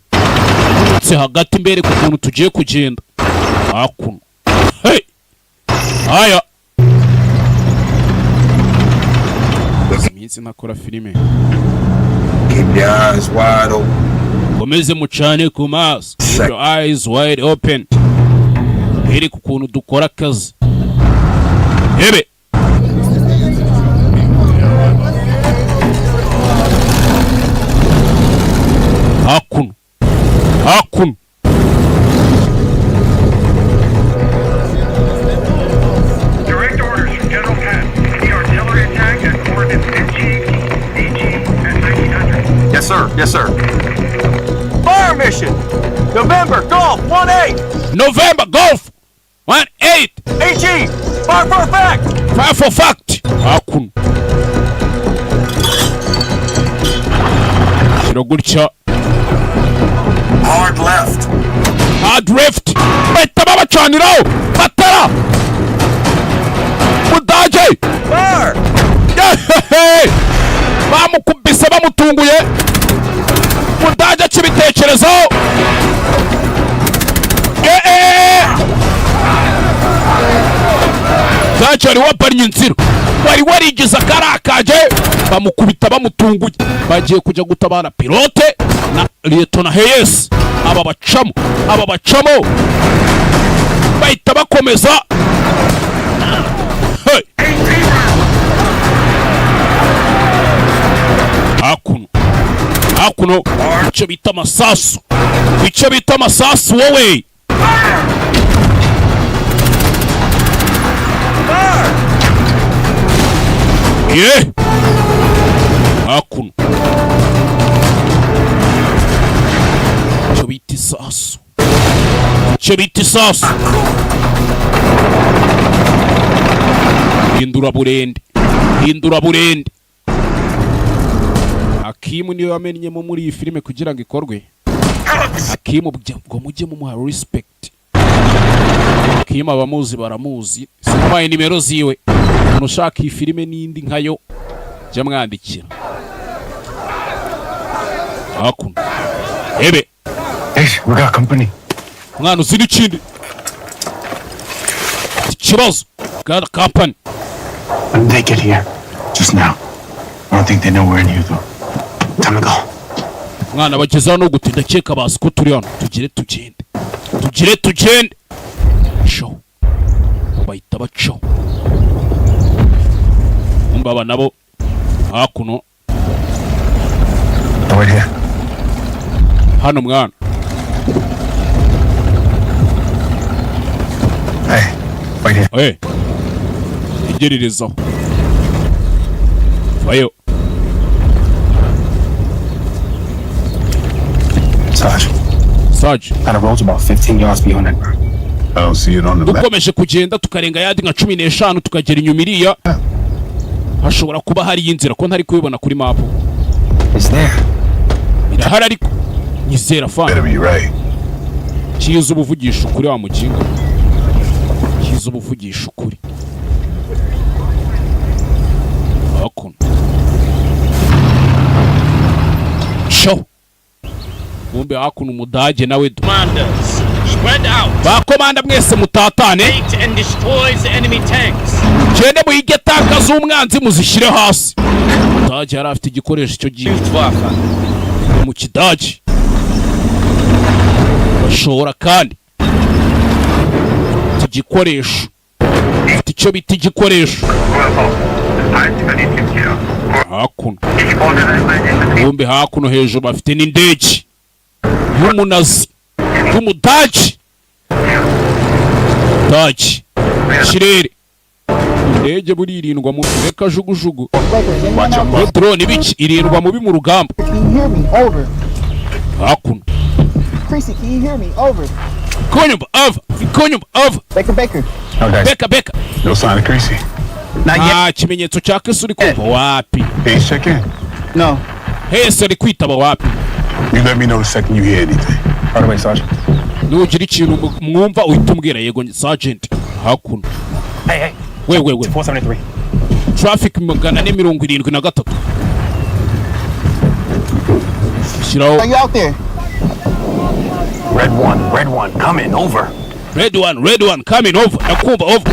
turutse hagati imbere ku kuntu tugiye kugenda hakuno. Hey! Aya iminsi ntakora filime. Keep your eyes wide open. Komeze mucane ku maso. Keep your eyes wide open. Bereke ukuntu dukora akazi. Hebe hakuno, hakuno. Direct orders from General Patton. The artillery attack at coordinates NG, DG, and 1900. Yes, sir. Yes, sir. Fire mission! November Golf 1-8! November Golf 1-8! HE! Fire for effect! Fire for fact! Hakuno shyira gutya. Hard left. Hard left, bahita babacaniraho matara. Mudage Yehehe! Bamukubise bamutunguye. Mudage akibitekerezaho. Eh, eh! Mudage wari wapariye inzira, wari warigize akarakaje, bamukubita bamutunguye. Bagiye kujya gutabara pilote na Liyetona Hayes. Aba bacamo, aba bacamo, bahita bakomeza. Hey! Hakuno, hakuno, icyo bita amasasu, icyo bita amasasu wowe. Ye hakuno, icyo bita isasu, icyo bita isasu. Hindura burende, hindura burende. Akimu niwe wamennyemo muri iyi filime kugira ngo ikorwe. Akimu ngo mujye mumuha respect. Akimu abamuzi baramuzi, simubaye nimero ziwe. Umuntu ushaka iyi filime n'indi nkayo jya mwandikira. Hakuno ebe. Hey, we got company. Mwana, uzi n'ikindi ikibazo? Got company. When did they get here? Just now. I don't think they know we're in here, though. Time to go. Mwana, bageze hano gute? Ndakeka bazi ko turi hano. Tugire tugende, tugire tugende. Show bahita bacaho. Umva, aba nabo hakuno. Wait here. Hano, mwana. Hey, wait here. Hey. Igererezaho vayo. Sarge. Sarge. Got a road's about 15 yards beyond that berm. I don't see it on the map. Dukomeje kugenda tukarenga yadi nka 15 tukagera inyuma iriya, hashobora kuba hari inzira, ko ntari kubibona kuri mapu. It's there. Irahari ariko nyizera fana. Better be right. Cyiza ubuvugisha ukuri wa muginga, cyiza ubuvugisha ukuri. Hakuno sho, kumbe hakuno Umudage nawe do. Commanders, Spread out. Ba komanda mwese mutatane. Locate and destroy the enemy tanks. Gende muhige tanka z'umwanzi, muzishyire hasi. Mudage yari afite igikoresho icyo gihe mu kidage bashobora kandi iki gikoresho, afite icyo bita igikoresho. Hakuno bombe, hakuno hejuru bafite n'indege y'umunazi y'umudage dage kirere. Indege buririndwa mu reka jugujugu no drone ibiki irindwa mubi mu rugamba. Can you hear me? Over. Hakuno. Creasy, can you hear me? Over. Kunyumva? Over. Kunyumva? Over. Baker, Baker. Beka, Beka. No sign of Creasy. Nta kimenyetso cya Creasy uri kumva? Wapi. Hayes, check in. No. Hese ari kwitaba? Wapi. You let me know the second you hear anything. Right away, Sergeant. Nugira ikintu mwumva uhita umbwira. Yego, sergeant. Hakuno. Hey, hey. We, we, we. 473. Traffic 473, shyiraho. Are you out there? Red one, red one, come in, over. Red one, red one, coming, over. Ndakumva, over.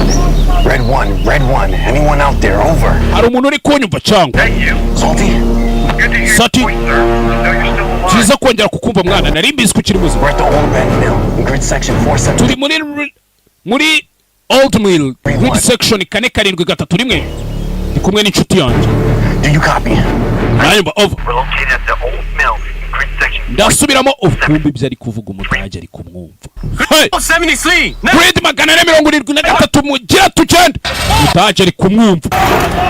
Red one, red one, anyone out there, over. Hari umuntu uri kunyumva cyangwa? Salty? Sati, byiza kongera kukumva mwana, nari mbizi ko ukiri muzima. We're at the old Bend Mill, in grid section 47. Turi muri old mill, grid section 4731, ndi kumwe n'inshuti yanjye. Do you copy? Nanyumva? Over. We're located at the old mill in grid section. Ndasubiramo, ukumva ibyo ari kuvuga, umudage ari kumwumva. Hey! 73. Grid 473, mugira tugende. Mudage ari kumwumva,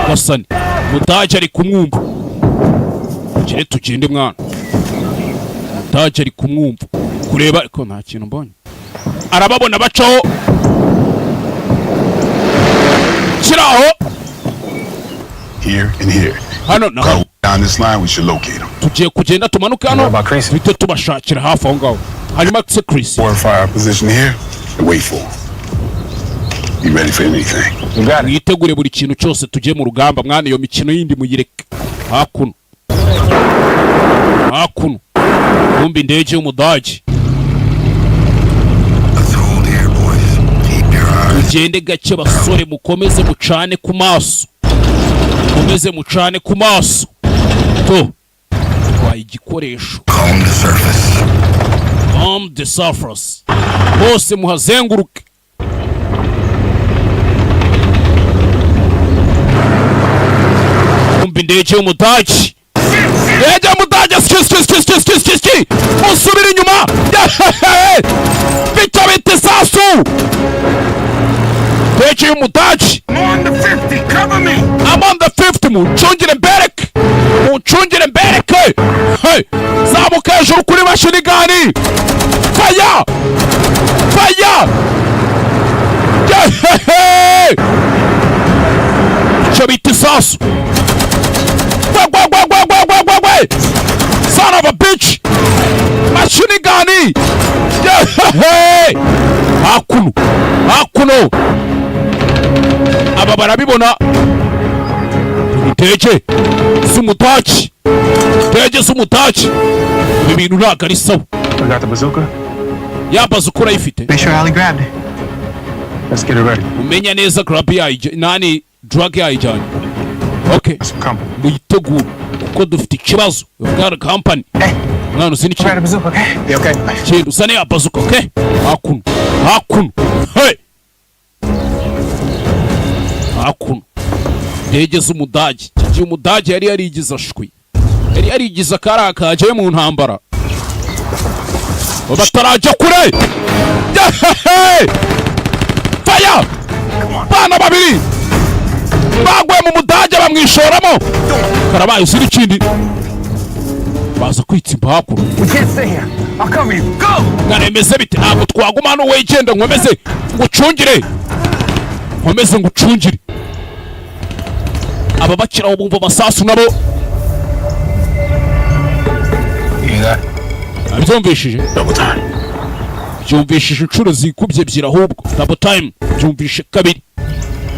gasani, mudage ari kumwumva. Tugire tugende mwana, mudage ari kumwumva. Kureba ariko nta kintu mbonye. Arababona bacaho kiraho. Here and here. Hano na hano. Down this line, we should locate them. Tugiye kugenda tumanuke hano, duhite tubashakira hafi aho ngaho. Hanyuma se Chris? Fortify our position here and wait for them. Be ready for anything. Mwitegure buri kintu cyose, tugiye mu rugamba mwana, iyo mikino yindi muyireke. Hakuno, hakuno kumva indege y'umudage. Tugende gake basore, mukomeze mucane ku maso, mukomeze mucane ku maso. To twaye igikoresho. Bomb the surface, hose muhazenguruke. Kumva indege y'umudage, indege y'umudage. Ski ski ski ski ski ski ski, musubire inyuma. Bityo bita isasu, indege y'umudage. I'm on the 50, cover me! I'm on the 50, muncungire mbereke, muncungire mbereke. Hey, zamuka hejuru kuri machine gun, fire, fire. Yehehe, icyo bita isasu. Gwe gwe gwe gwe gwe gwe gwe gwe, son of a bitch, machine gun. Yehehe, hakuno, hakuno aba barabibona. Indege z'umutaki, indege z'umutaki. Ibi bintu ntabwo ari sawa. We got the bazooka? Ya bazooka urayifite? Make sure Ali grabbed it. Let's get it ready. Umenya neza grab yayijya nani, drug yayijyanye. Okay, muyitegure kuko dufite ikibazo. We've got a company mwana, uzi n'ikintu. You okay? Kintu usane ya bazooka. Okay, hakuno, hakuno. Hey, hakuno indege z'umudage. Iki gihe umudage yari yarigize ashwi, yari yarigize akari kagiye mu ntambara batarajya kure. Yehehe! Fire! Bana babiri baguye mu mudage, bamwishoramo. Karabaye, uzira ikindi, baza kwitsimba hakuno. We can't stay here. I'll cover you. Go! Mwaremeze bite? Ntabwo twaguma hano, wegenda nkomeze ngucungire, nkomeze ngucungire. Aba bakiraho bumva amasasu nabo. Abyumvishije, byumvishije inshuro zikubye ebyiri ahubwo, double time, byumvishe kabiri.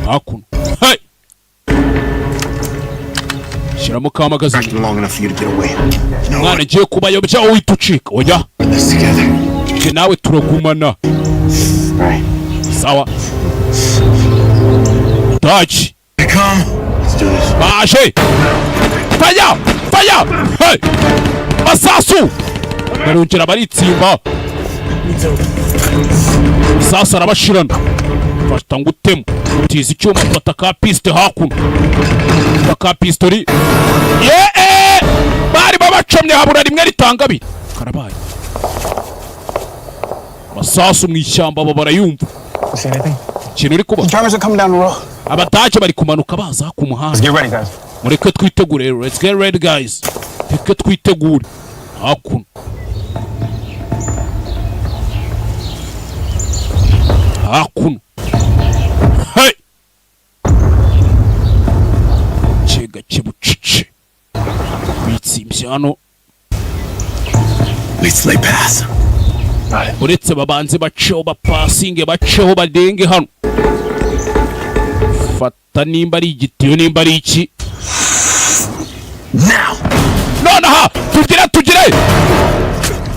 Hakuno, hey! Shyiramo ka magazine. Long enough for you to get away. Mwana, ngiye kubayobya, wowe uhita ucika. Oya. Njye nawe turagumana. Sawa, taci baje. Faya, faya! Hey! Masasu barongera baritsimba. Sasa arabashirana. Fata ngo utemu, utiza icyuma, fata ka piste hakuno, fata ka pistori. Yee, bari babacomye, habura rimwe ritanga abiri. Karabaye. Masasu mu ishyamba, abo barayumva. See anything? Ikintu uri kuba? Germans are coming down the road. Abadage bari kumanuka baza ku muhanda. Let's get ready, guys. Mureke twitegure rero. Let's get ready, guys. Reke twitegure hakuno. Hakuno, hey! Gake gake, bucece, bitsimbye hano. Let's lay pass. Uretse babanze baceho, bapasinge, baceho, badenge hano. Fata nimba ari igitiyo, nimba ari iki. Nonaha tugire, tugire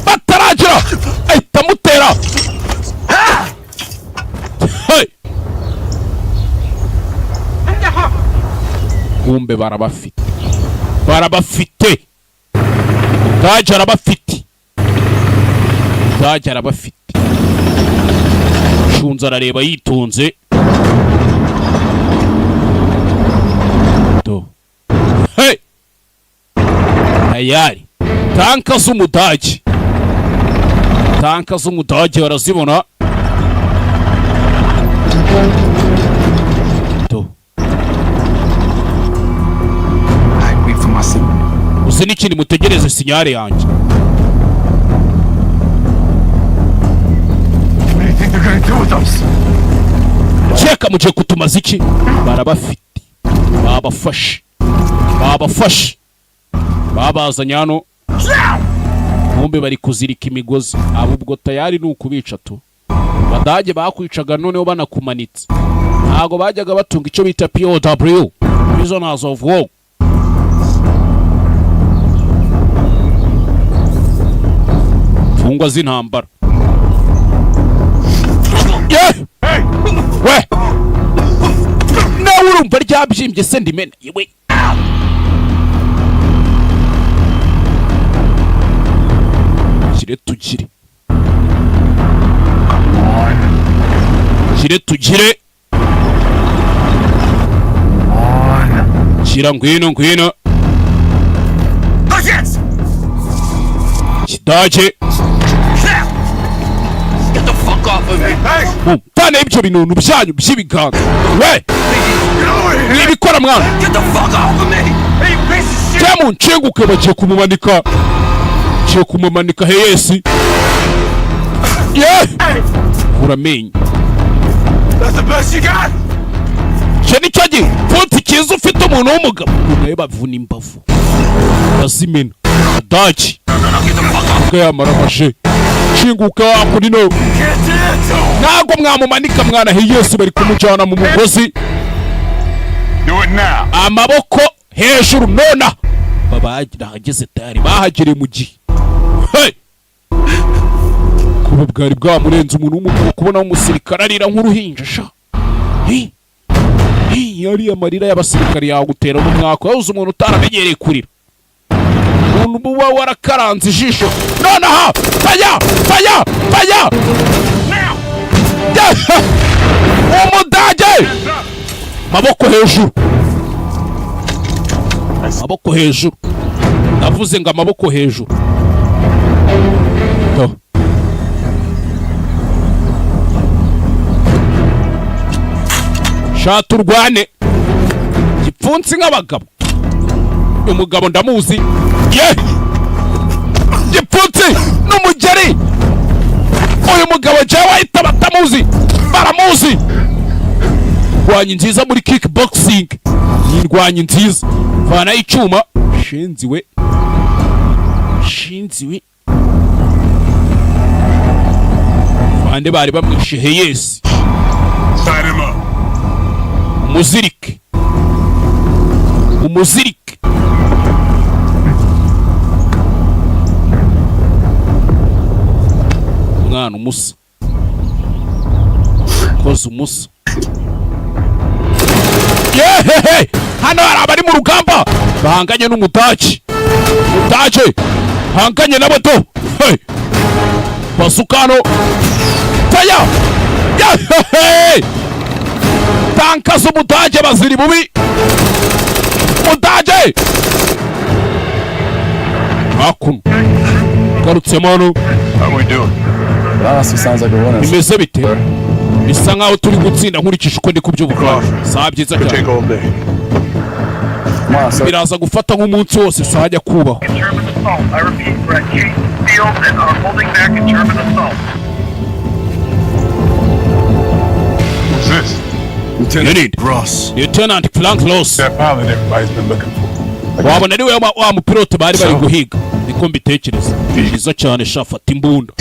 bataragira, ahita amutera. Hey! Kumbe barabafite, barabafite. Dage arabafite, Dage arabafite. Shunze arareba yitonze do. Hey! Tayari tanka z'umudage, tanka z'umudage barazibona do. Wait for my signal. Uzi n'ikindi? Mutegereze signal yanjye. What do you think they're gonna do with us? Keka mugiye kutumaza iki? Barabafite, babafashe, babafashe, babazanye hano. Kumbe bari kuzirika imigozi abo. Ubwo tayari ni ukubica tu. Badage bakwicaga noneho banakumanitse. Ntabwo bajyaga batunga icyo bita POW, prisoners of war. Imfungwa z'intambara. Yeah! We nawe urumva ryabyimbye se? Ndimena yewe. Tugire, tugire, tugire, tugire. Gira ngwino, ngwino. Kidage. Get the fuck off of me! Muvane ibyo bintu byanyu by'ibiganza we. Mwibikora mwana. Get the fuck off of me! Hey, you piece of shit! Temu nshinguke. Bagiye kumumanika, bagiye kumumanika. Heyesi ye, uramenye. That's the best you got? Icyo ni cyo gipfunsi cyiza ufite, umuntu w'umugabo? Nawe bavuna imbavu bazimena. Adaki ubwo yamara amashe. Nshinguka kuri no. Ntabwo mwamumanika mwana. Heyesi bari kumujyana mu mugozi. Do it now. Amaboko hejuru nona. Bahageze tayari, bahagereye mu gihe. Hey! Kuba bwari bwamurenze, umuntu w'umugabo kubona umusirikare arira nk'uruhinja sha. Hey! Hey, yari amarira y'abasirikare yagutera mu mwaka wabuze. Umuntu utaramenyereye kurira, umuntu uba warakaranze ijisho. Nonaha faya, faya, faya! Umudage, maboko hejuru, amaboko hejuru. Ndavuze ngo amaboko hejuru. To. Sha turwane gipfunsi nk'abagabo. Uyu mugabo ndamuzi ye, gipfunsi n'umugeri. Uyu mugabo jewe ahita batamuzi, baramuzi. Ndwanyi nziza muri kickboxing, ni indwanyi nziza. Vanayo icyuma shinzi we, shinzi we. Bande bari bamwishe heyesi. Sign him up. Umuzirike, umuzirike. Mwana. Mwana, umusa koze umusa. Yehehe, hano hari abari mu rugamba bahanganye n'umudage. Umudage hanganye nabo to. Hey! Bazooka hano, faya. Yehehe, tanka z'umudage baziri bubi. Mudage hakuno garutsemo hano. How we doing? It honestly sounds like we're winning. Bimeze bite? Bisa nkaho turi gutsinda nkurikije uko ndi kubyumva. Saa, byiza Could cyane. take all day. Biraza gufata nk'umunsi wose, sajya kubaho. German assault. I repeat, we're at Chase Field and are holding back a German assault. Who's this? Lieutenant Ross. Lieutenant Frank Ross. That pilot everybody's been looking for. Wabona ari we wa mupilote bari guhiga, niko mbitekereza. Byiza cyane sha, fata imbunda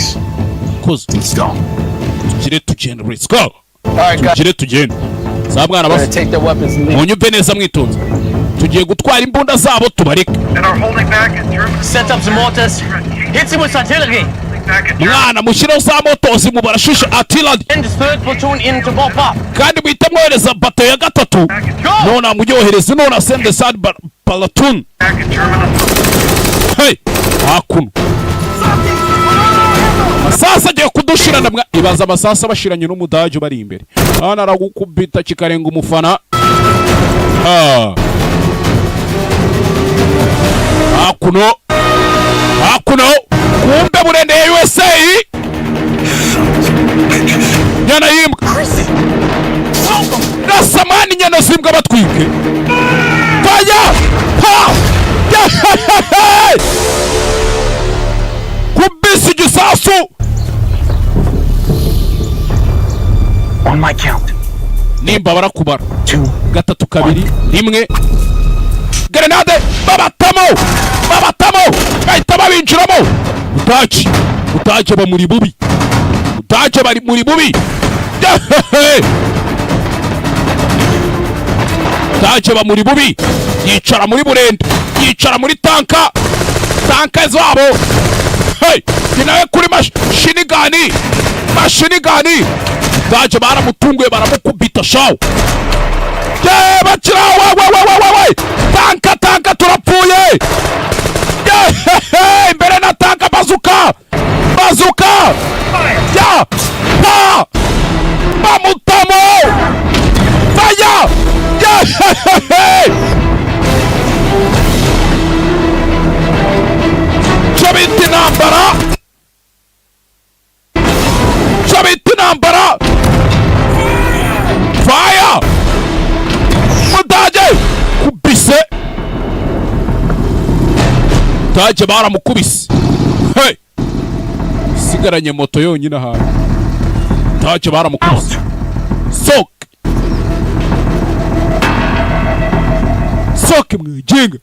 koze tugire tugenda. Let's go, tugire tugende za mwana We're basa. gonna take their weapons and leave. Munyumve neza mwitonze, tugiye gutwara imbunda zabo tubareke. And are holding back a German Set up some mortars. Hit them with artillery. Mwana, mushyireho za mortars mubarashishe artillery. Send the third platoon in to mop up. Kandi muhite mwohereza bato ya gatatu nona, mujyohereze nona. Send the third platoon. Hey, hakuno amasasu agiye kudushirana mwa. Ibaza amasasu abashiranye n'umudage ubari imbere hano, aragukubita kikarenga umufana. Ah. Hakuno, hakuno kumbe burende ya USA, nyana y'imbwa rasamani, inyana z'imbwa batwike. Faya pa kubisa igisasu. On my count. Nimba barakubara gatatu, kabiri, rimwe, grenade babatamo, babatamo, bahita babinjiramo. Udage, udage bamuri bubi, udage bari muri bubi. Yehehe! Udage bamuri bubi, yicara muri burende, yicara muri tanka, tanka zabo. Hey! Ni nawe kuri machine gun, machine gun. Udage baramutunguye, baramukubita shawo. Ye, bakira we we we we we we, tanka, tanka, turapfuye. Yehehe, imbere na tanka, bazooka, bazooka ya pa bamutamo, faya. Yehehe, cyo bita intambara, cyo bita intambara. Fire, mudage kubise, mudage baramukubise. Hey! Sigaranye moto yonyine ahantu, mudage baramukubise. Soke, soke mwijinga,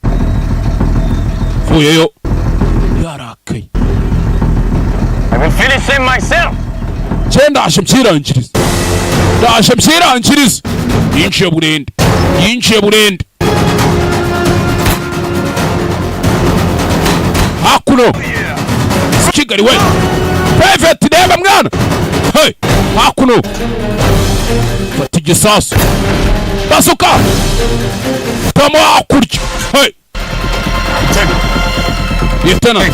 vuyeyo yarakaye. I will finish him myself. Cye ndaje mbyirangirize, ndaje mbyirangirize. Yinjiye burende, yinjiye burende hakuno Kigali we. Private, reba mwana. Hey, hakuno fata igisasu, bazooka tamo hakurya. Hey, Lieutenant,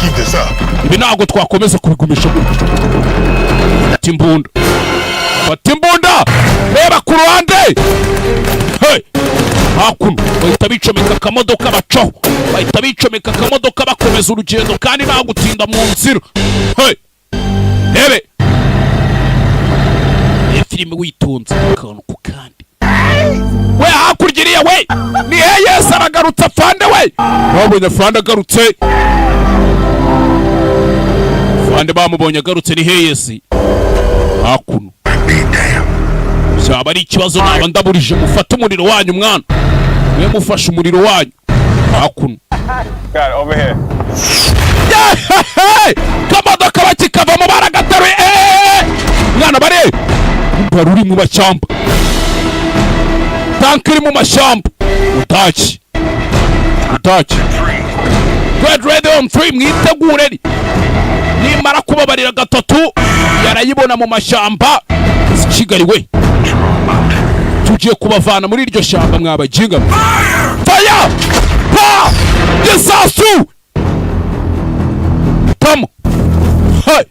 ibi ntabwo twakomeza kubigumisha gutya. Fata imbunda, fata imbunda, reba ku ruhande. Hey, hakuno bahita bicomeka akamodoka bacaho, bahita bicomeka akamodoka bakomeza urugendo kandi nta gutinda mu nzira. Hey, rebe iyi filime witonze akantu ku kandi we. Hakurya iriya we ni he? Yesu aragarutse, afande we. Babonye afande agarutse, afande bamubonye agarutse. Ni he Yesu hakuno? Byaba ari ikibazo naba ndaburije. Mufate umuriro wanyu mwana mwe, mufashe umuriro wanyu hakuno. Got it over here. Yehehe! Kamodoka bakikavamo baragateruye. Eh! Mwana, bare bari uri mu mashyamba, tanka iri mu mashyamba. Utaki, utaki, get ready on three, mwitegure. Nimara kubabarira gatatu, yarayibona mu mashyamba Kigali we. Tugiye kubavana muri iryo shyamba, mwabaginga. Fire! Pa gisasu tamo. Hey!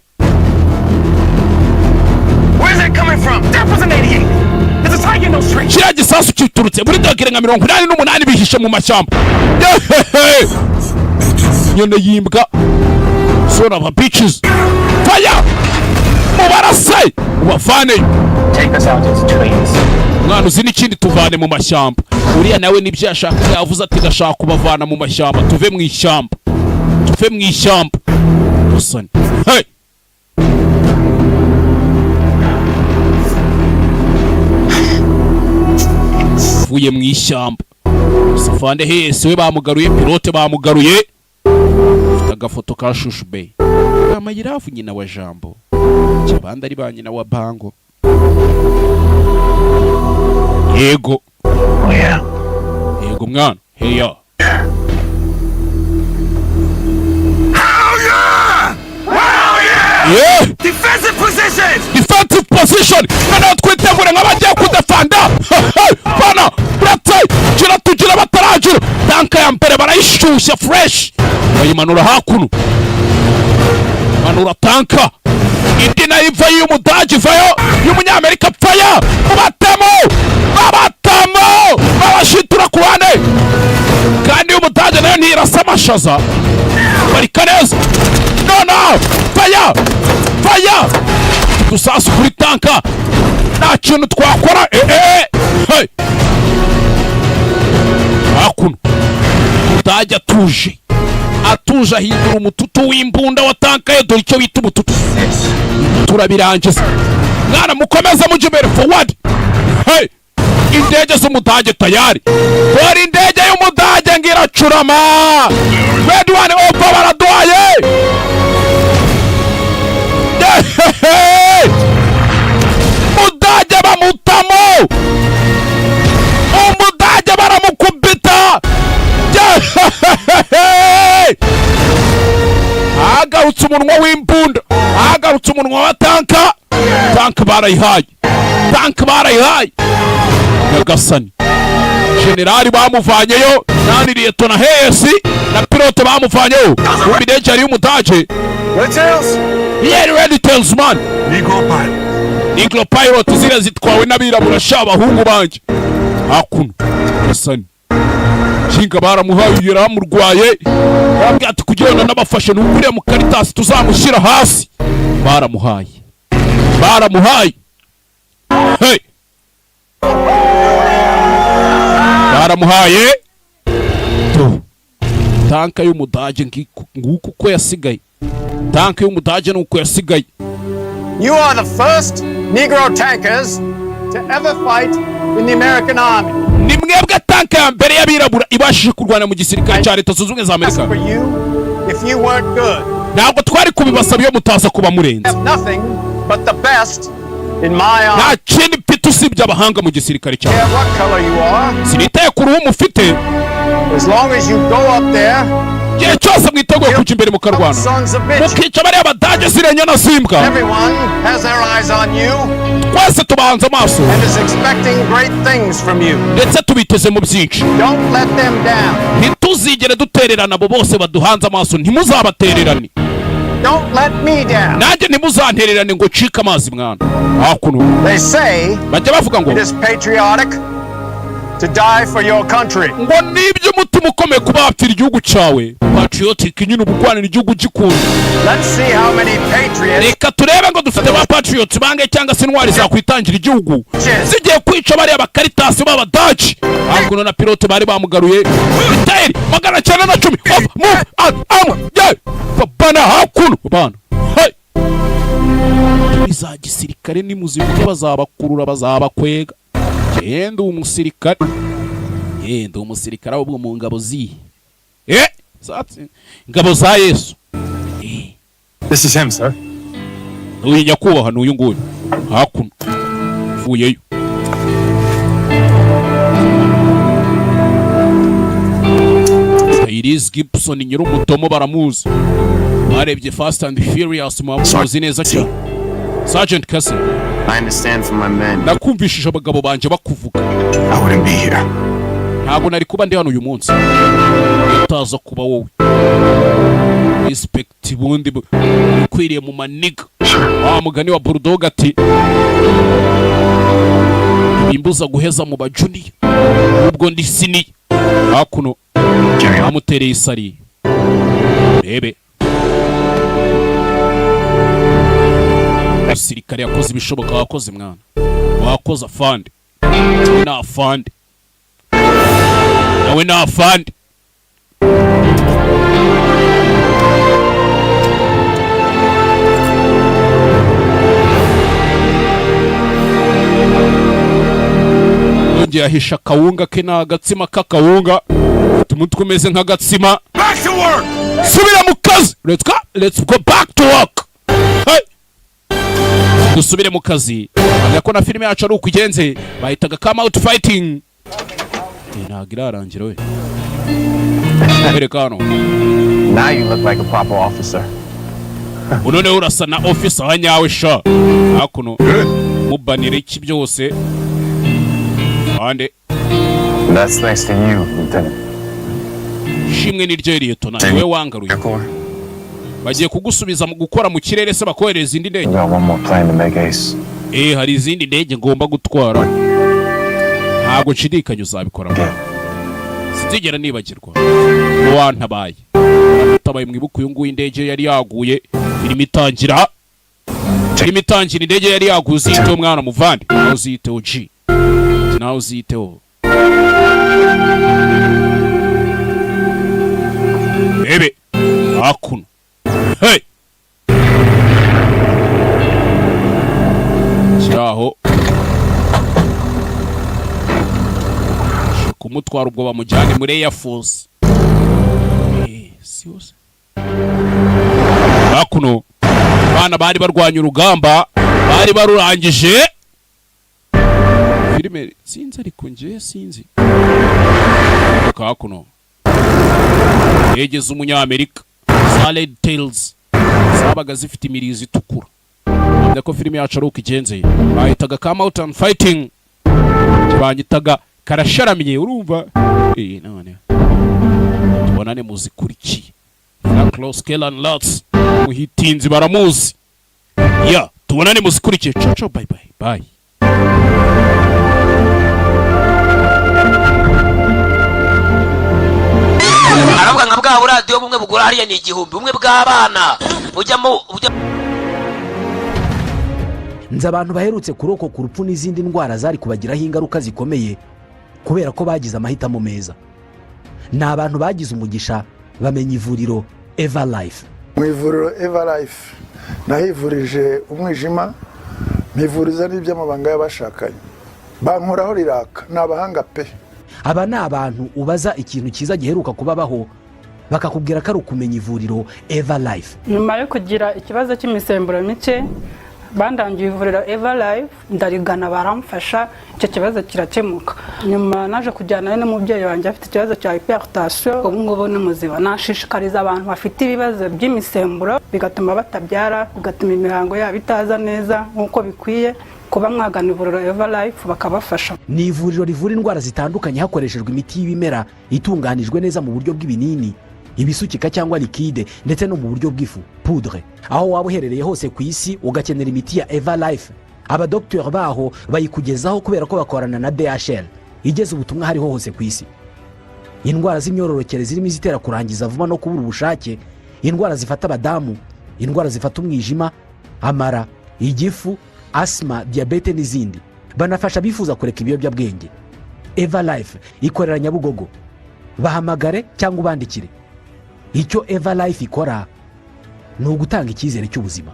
Where's that coming from? That was an 88. There's a tiger in those trees. Kiriya gisasu kiturutse muri dogere nka 88, bihishe mu mashyamba. Yehehe! Nyone yimbwa, son of a bitches. Fire! Mubarase, ubavaneyo. Take us out into trees. Mwana, uzi n'ikindi? Tuvane mu mashyamba. Uriya nawe nibyo yashaka, yavuze ati ndashaka kubavana mu mashyamba, tuve mu ishyamba, tuve mu ishyamba. Musoni, hey! Vuye mu ishyamba. Safande hese we bamugaruye, pilote bamugaruye. Ufite agafoto ka Shushu Bey Amayirafu, nyina wa Jambo, abandi ari ba nyina wa Bango. Yego yego, mwana, heya. Yeah! Defensive positions! Defensive position! Noneho twitegure nk'abagiye kudefanda bana. Buretse gira tugira bataragira. Tanka ya mbere barayishyushya fresh, bayimanura hakuno. Manura tanka, indi nayo ivayo, y'umudage ivayo, y'umunyamerika pfaya. Mubatemo, babatemo, babashitura ku ruhande. Kandi y'umudage nayo ntirasa amashaza, parika neza. Noneho faya, faya udusasu kuri tanka, nta kintu twakora. Eh, hey! Hakuno umudage atuje atuje, ahindura umututu w'imbunda wa tanka ye. Dore icyo bita umututu. Turabirangiza mwana, mukomeze mujye imbere, forward. Hey! Indege z'umudage tayari. Dore indege y'umudage ngo iracurama. Red one over, baraduhaye. Yehehe! Mudage bamutamo, umudage baramukubita. Yehehehe! Hagarutse umunwa w'imbunda, hagarutse umunwa wa tanka. Tanka barayihaye, tanka barayihaye. Nyagasani, generali bamuvanyeyo, nani, liyetona Hesi na pilote bamuvanyeyo. Mu indege yari y'umudage. Red Tails? Yeah, Red Tails, man. Negro pilot. Negro pilot, ziriya zitwawe n'abirabura sha, abahungu banjye. Hakuno nyagasani, Kinga baramuhaye, yaramurwaye. Barabwira ati kugira ngo n'abafashe ni ukuriya mu karitasi tuzamushyira hasi. Baramuhaye, baramuhaye. Hey! Baramuhaye tu tanka y'umudage. Nguku uko yasigaye, tanka y'umudage ni uko yasigaye. You are the first Negro tankers to ever fight in the American Army. Ni mwebwe tanka ya mbere y'abirabura ibashije kurwana mu gisirikare cya Leta Zunze Ubumwe za Amerika. For you, if you weren't good, Ntabwo twari kubibasaba iyo mutaza kuba murenze. have nothing but the best in my army. Nta kindi mfite usibye abahanga mu gisirikare cyawe. Care what color you are, Sinitaye ku ruhu mufite, as long as you go up there, igihe cyose mwiteguye kujya imbere mukarwana, sons of bitches. mukica bariya badage, ziriya nyana zimbwa. Everyone has their eyes on you Twese tubahanze amaso and is expecting great things from you. ndetse tubitezemo byinshi. Don't let them down. Ntituzigere dutererana abo bose baduhanze amaso, ntimuzabatererane. Don't let me down. Nanjye ntimuzantererane ngo ncike amazi mwana. Hakuno They say bajya bavuga ngo it is patriotic to die for your country. ngo nibyo umutima ukomeye kuba wapfira igihugu cyawe, patriotic nyine, uba urwanira igihugu ugikunda. Let's see how many patriots Reka turebe ngo dufite ba patriots bangahe, cyangwa se intwari zakwitangira igihugu zigiye kwica bariya bakaritasi b'abadaci. Hakuno na pilote bari bamugaruye. Biteri 910 off, move out, am ye bana. Hakuno bana, hey! Iza gisirikare nimuzivuge bazabakurura, bazabakwega. Genda umusirikare, genda umusirikare, ahubwo mu ngabo zihe? Ingabo za Yesu. This is him, sir. Uyu nyakubahwa ni uyu nguyu. Hakuno uvuyeyo. Tyrese Gibson nyir'umutomo baramuzi. Barebye Fast and Furious muzi neza cyane. Sergeant Casey. I understand from my men. Nakumvishije abagabo banje bakuvuga. I wouldn't be here. Ntabwo nari kuba ndi hano uyu munsi utaza kuba wowe. Respect bundi ukwiriye mu maniga. Wa mugani wa Bulldog ati ibimbuza guheza mu bajuniya ubwo ndi sini hakuno bamutereye isari. Rebe umusirikare yakoze ibishoboka. Wakoze mwana, wakoze afande. Na afande nawe na afande. Yongeye ahisha akawunga ke n'agatsima k'akawunga. Ufite umutwe umeze nk'agatsima. Back to work! Subira mu kazi. Let's go, let's go back to work. Hey! Dusubire mu kazi. Avuga ko na filime yacu ari uko igenze, bahitaga Come Out Fighting. Ntabwo irarangira we. Wereka hano. Now you look like a proper officer. Noneho urasa na officer wa nyawe sha. Hakuno mubanire iki byose ande. That's thanks to you, Lieutenant. Shimwe ni ryo, liyetona, niwe wangaruye. Bagiye kugusubiza mu gukora mu kirere se, bakohereza indi ndege. We got one more plane to make, Ace. Hari izindi ndege ngomba gutwara. Ntabwo nshidikanya uzabikora. Sinzigera nibagirwa wantabaye. Utabaye mwibuka uyu nguyu, indege yari yaguye filime itangira indege yari yaguye. Uziteho mwana muvandi, nawe uziteho G, nawe uziteho. Ebe hakuno, hey, kiraho kumutwara ubwo bamujyane muri Air Force. Si yose hakuno abana bari barwanya urugamba bari barurangije. Filime sinzi, ariko njye sinzi. Hakuno yegeze umunyamerika za Red Tails zabaga zifite imirizo itukura. Avuga ko filime yacu ari uko igenze, bahitaga Come Out and Fighting, banyitaga karasharamye. Urumva none tubonane muzikurikiye. Frank Ross Kellan Lutz muhitinzi baramuzi ya. Tubonane muzikurikiye. Ciao ciao, bye bye bye. Aravuga nka bwa buradiyo bumwe bugura hariya ni 1000, bumwe bw'abana bujyamo bujya. Nzi abantu baherutse kurokoka urupfu n'izindi ndwara zari kubagiraho ingaruka zikomeye kubera ko bagize amahitamo meza. Ni abantu bagize umugisha bamenya ivuriro Eva Life. Mu ivuriro Eva Life nahivurije umwijima, mpivuriza n'iby'amabanga y'abashakanye, bankoraho riraka. Ni abahanga pe. Aba ni abantu ubaza ikintu cyiza giheruka kubabaho, bakakubwira ko ari ukumenya ivuriro Eva Life. Nyuma yo kugira ikibazo cy'imisemburo mike, bandangiye ivuriro Eva Life, ndarigana baramfasha, icyo kibazo kirakemuka. Nyuma naje kujyanayo n'umubyeyi wanjye afite ikibazo cya hypertension, ubu ngubu ni muzima. Nashishikariza abantu bafite ibibazo by'imisemburo bigatuma batabyara, bigatuma imihango yabo itaza neza nk'uko bikwiye, kuba mwagana ivuriro Eva Life bakabafasha. Ni ivuriro rivura indwara zitandukanye hakoreshejwe imiti y'ibimera itunganijwe neza mu buryo bw'ibinini, ibisukika cyangwa liquide, ndetse no mu buryo bw'ifu, poudre. Aho waba uherereye hose ku isi ugakenera imiti ya Eva Life, abadogiteri baho bayikugezaho kubera ko bakorana na DHL igeza ubutumwa hariho hose ku isi. Indwara z'imyororokere zirimo izitera kurangiza vuba no kubura ubushake, indwara zifata abadamu, indwara zifata umwijima, amara, igifu, asima, diyabete n'izindi. Banafasha abifuza kureka ibiyobyabwenge. Eva Life ikorera Nyabugogo. Bahamagare cyangwa ubandikire. Icyo Eva Life ikora ni ugutanga icyizere cy'ubuzima.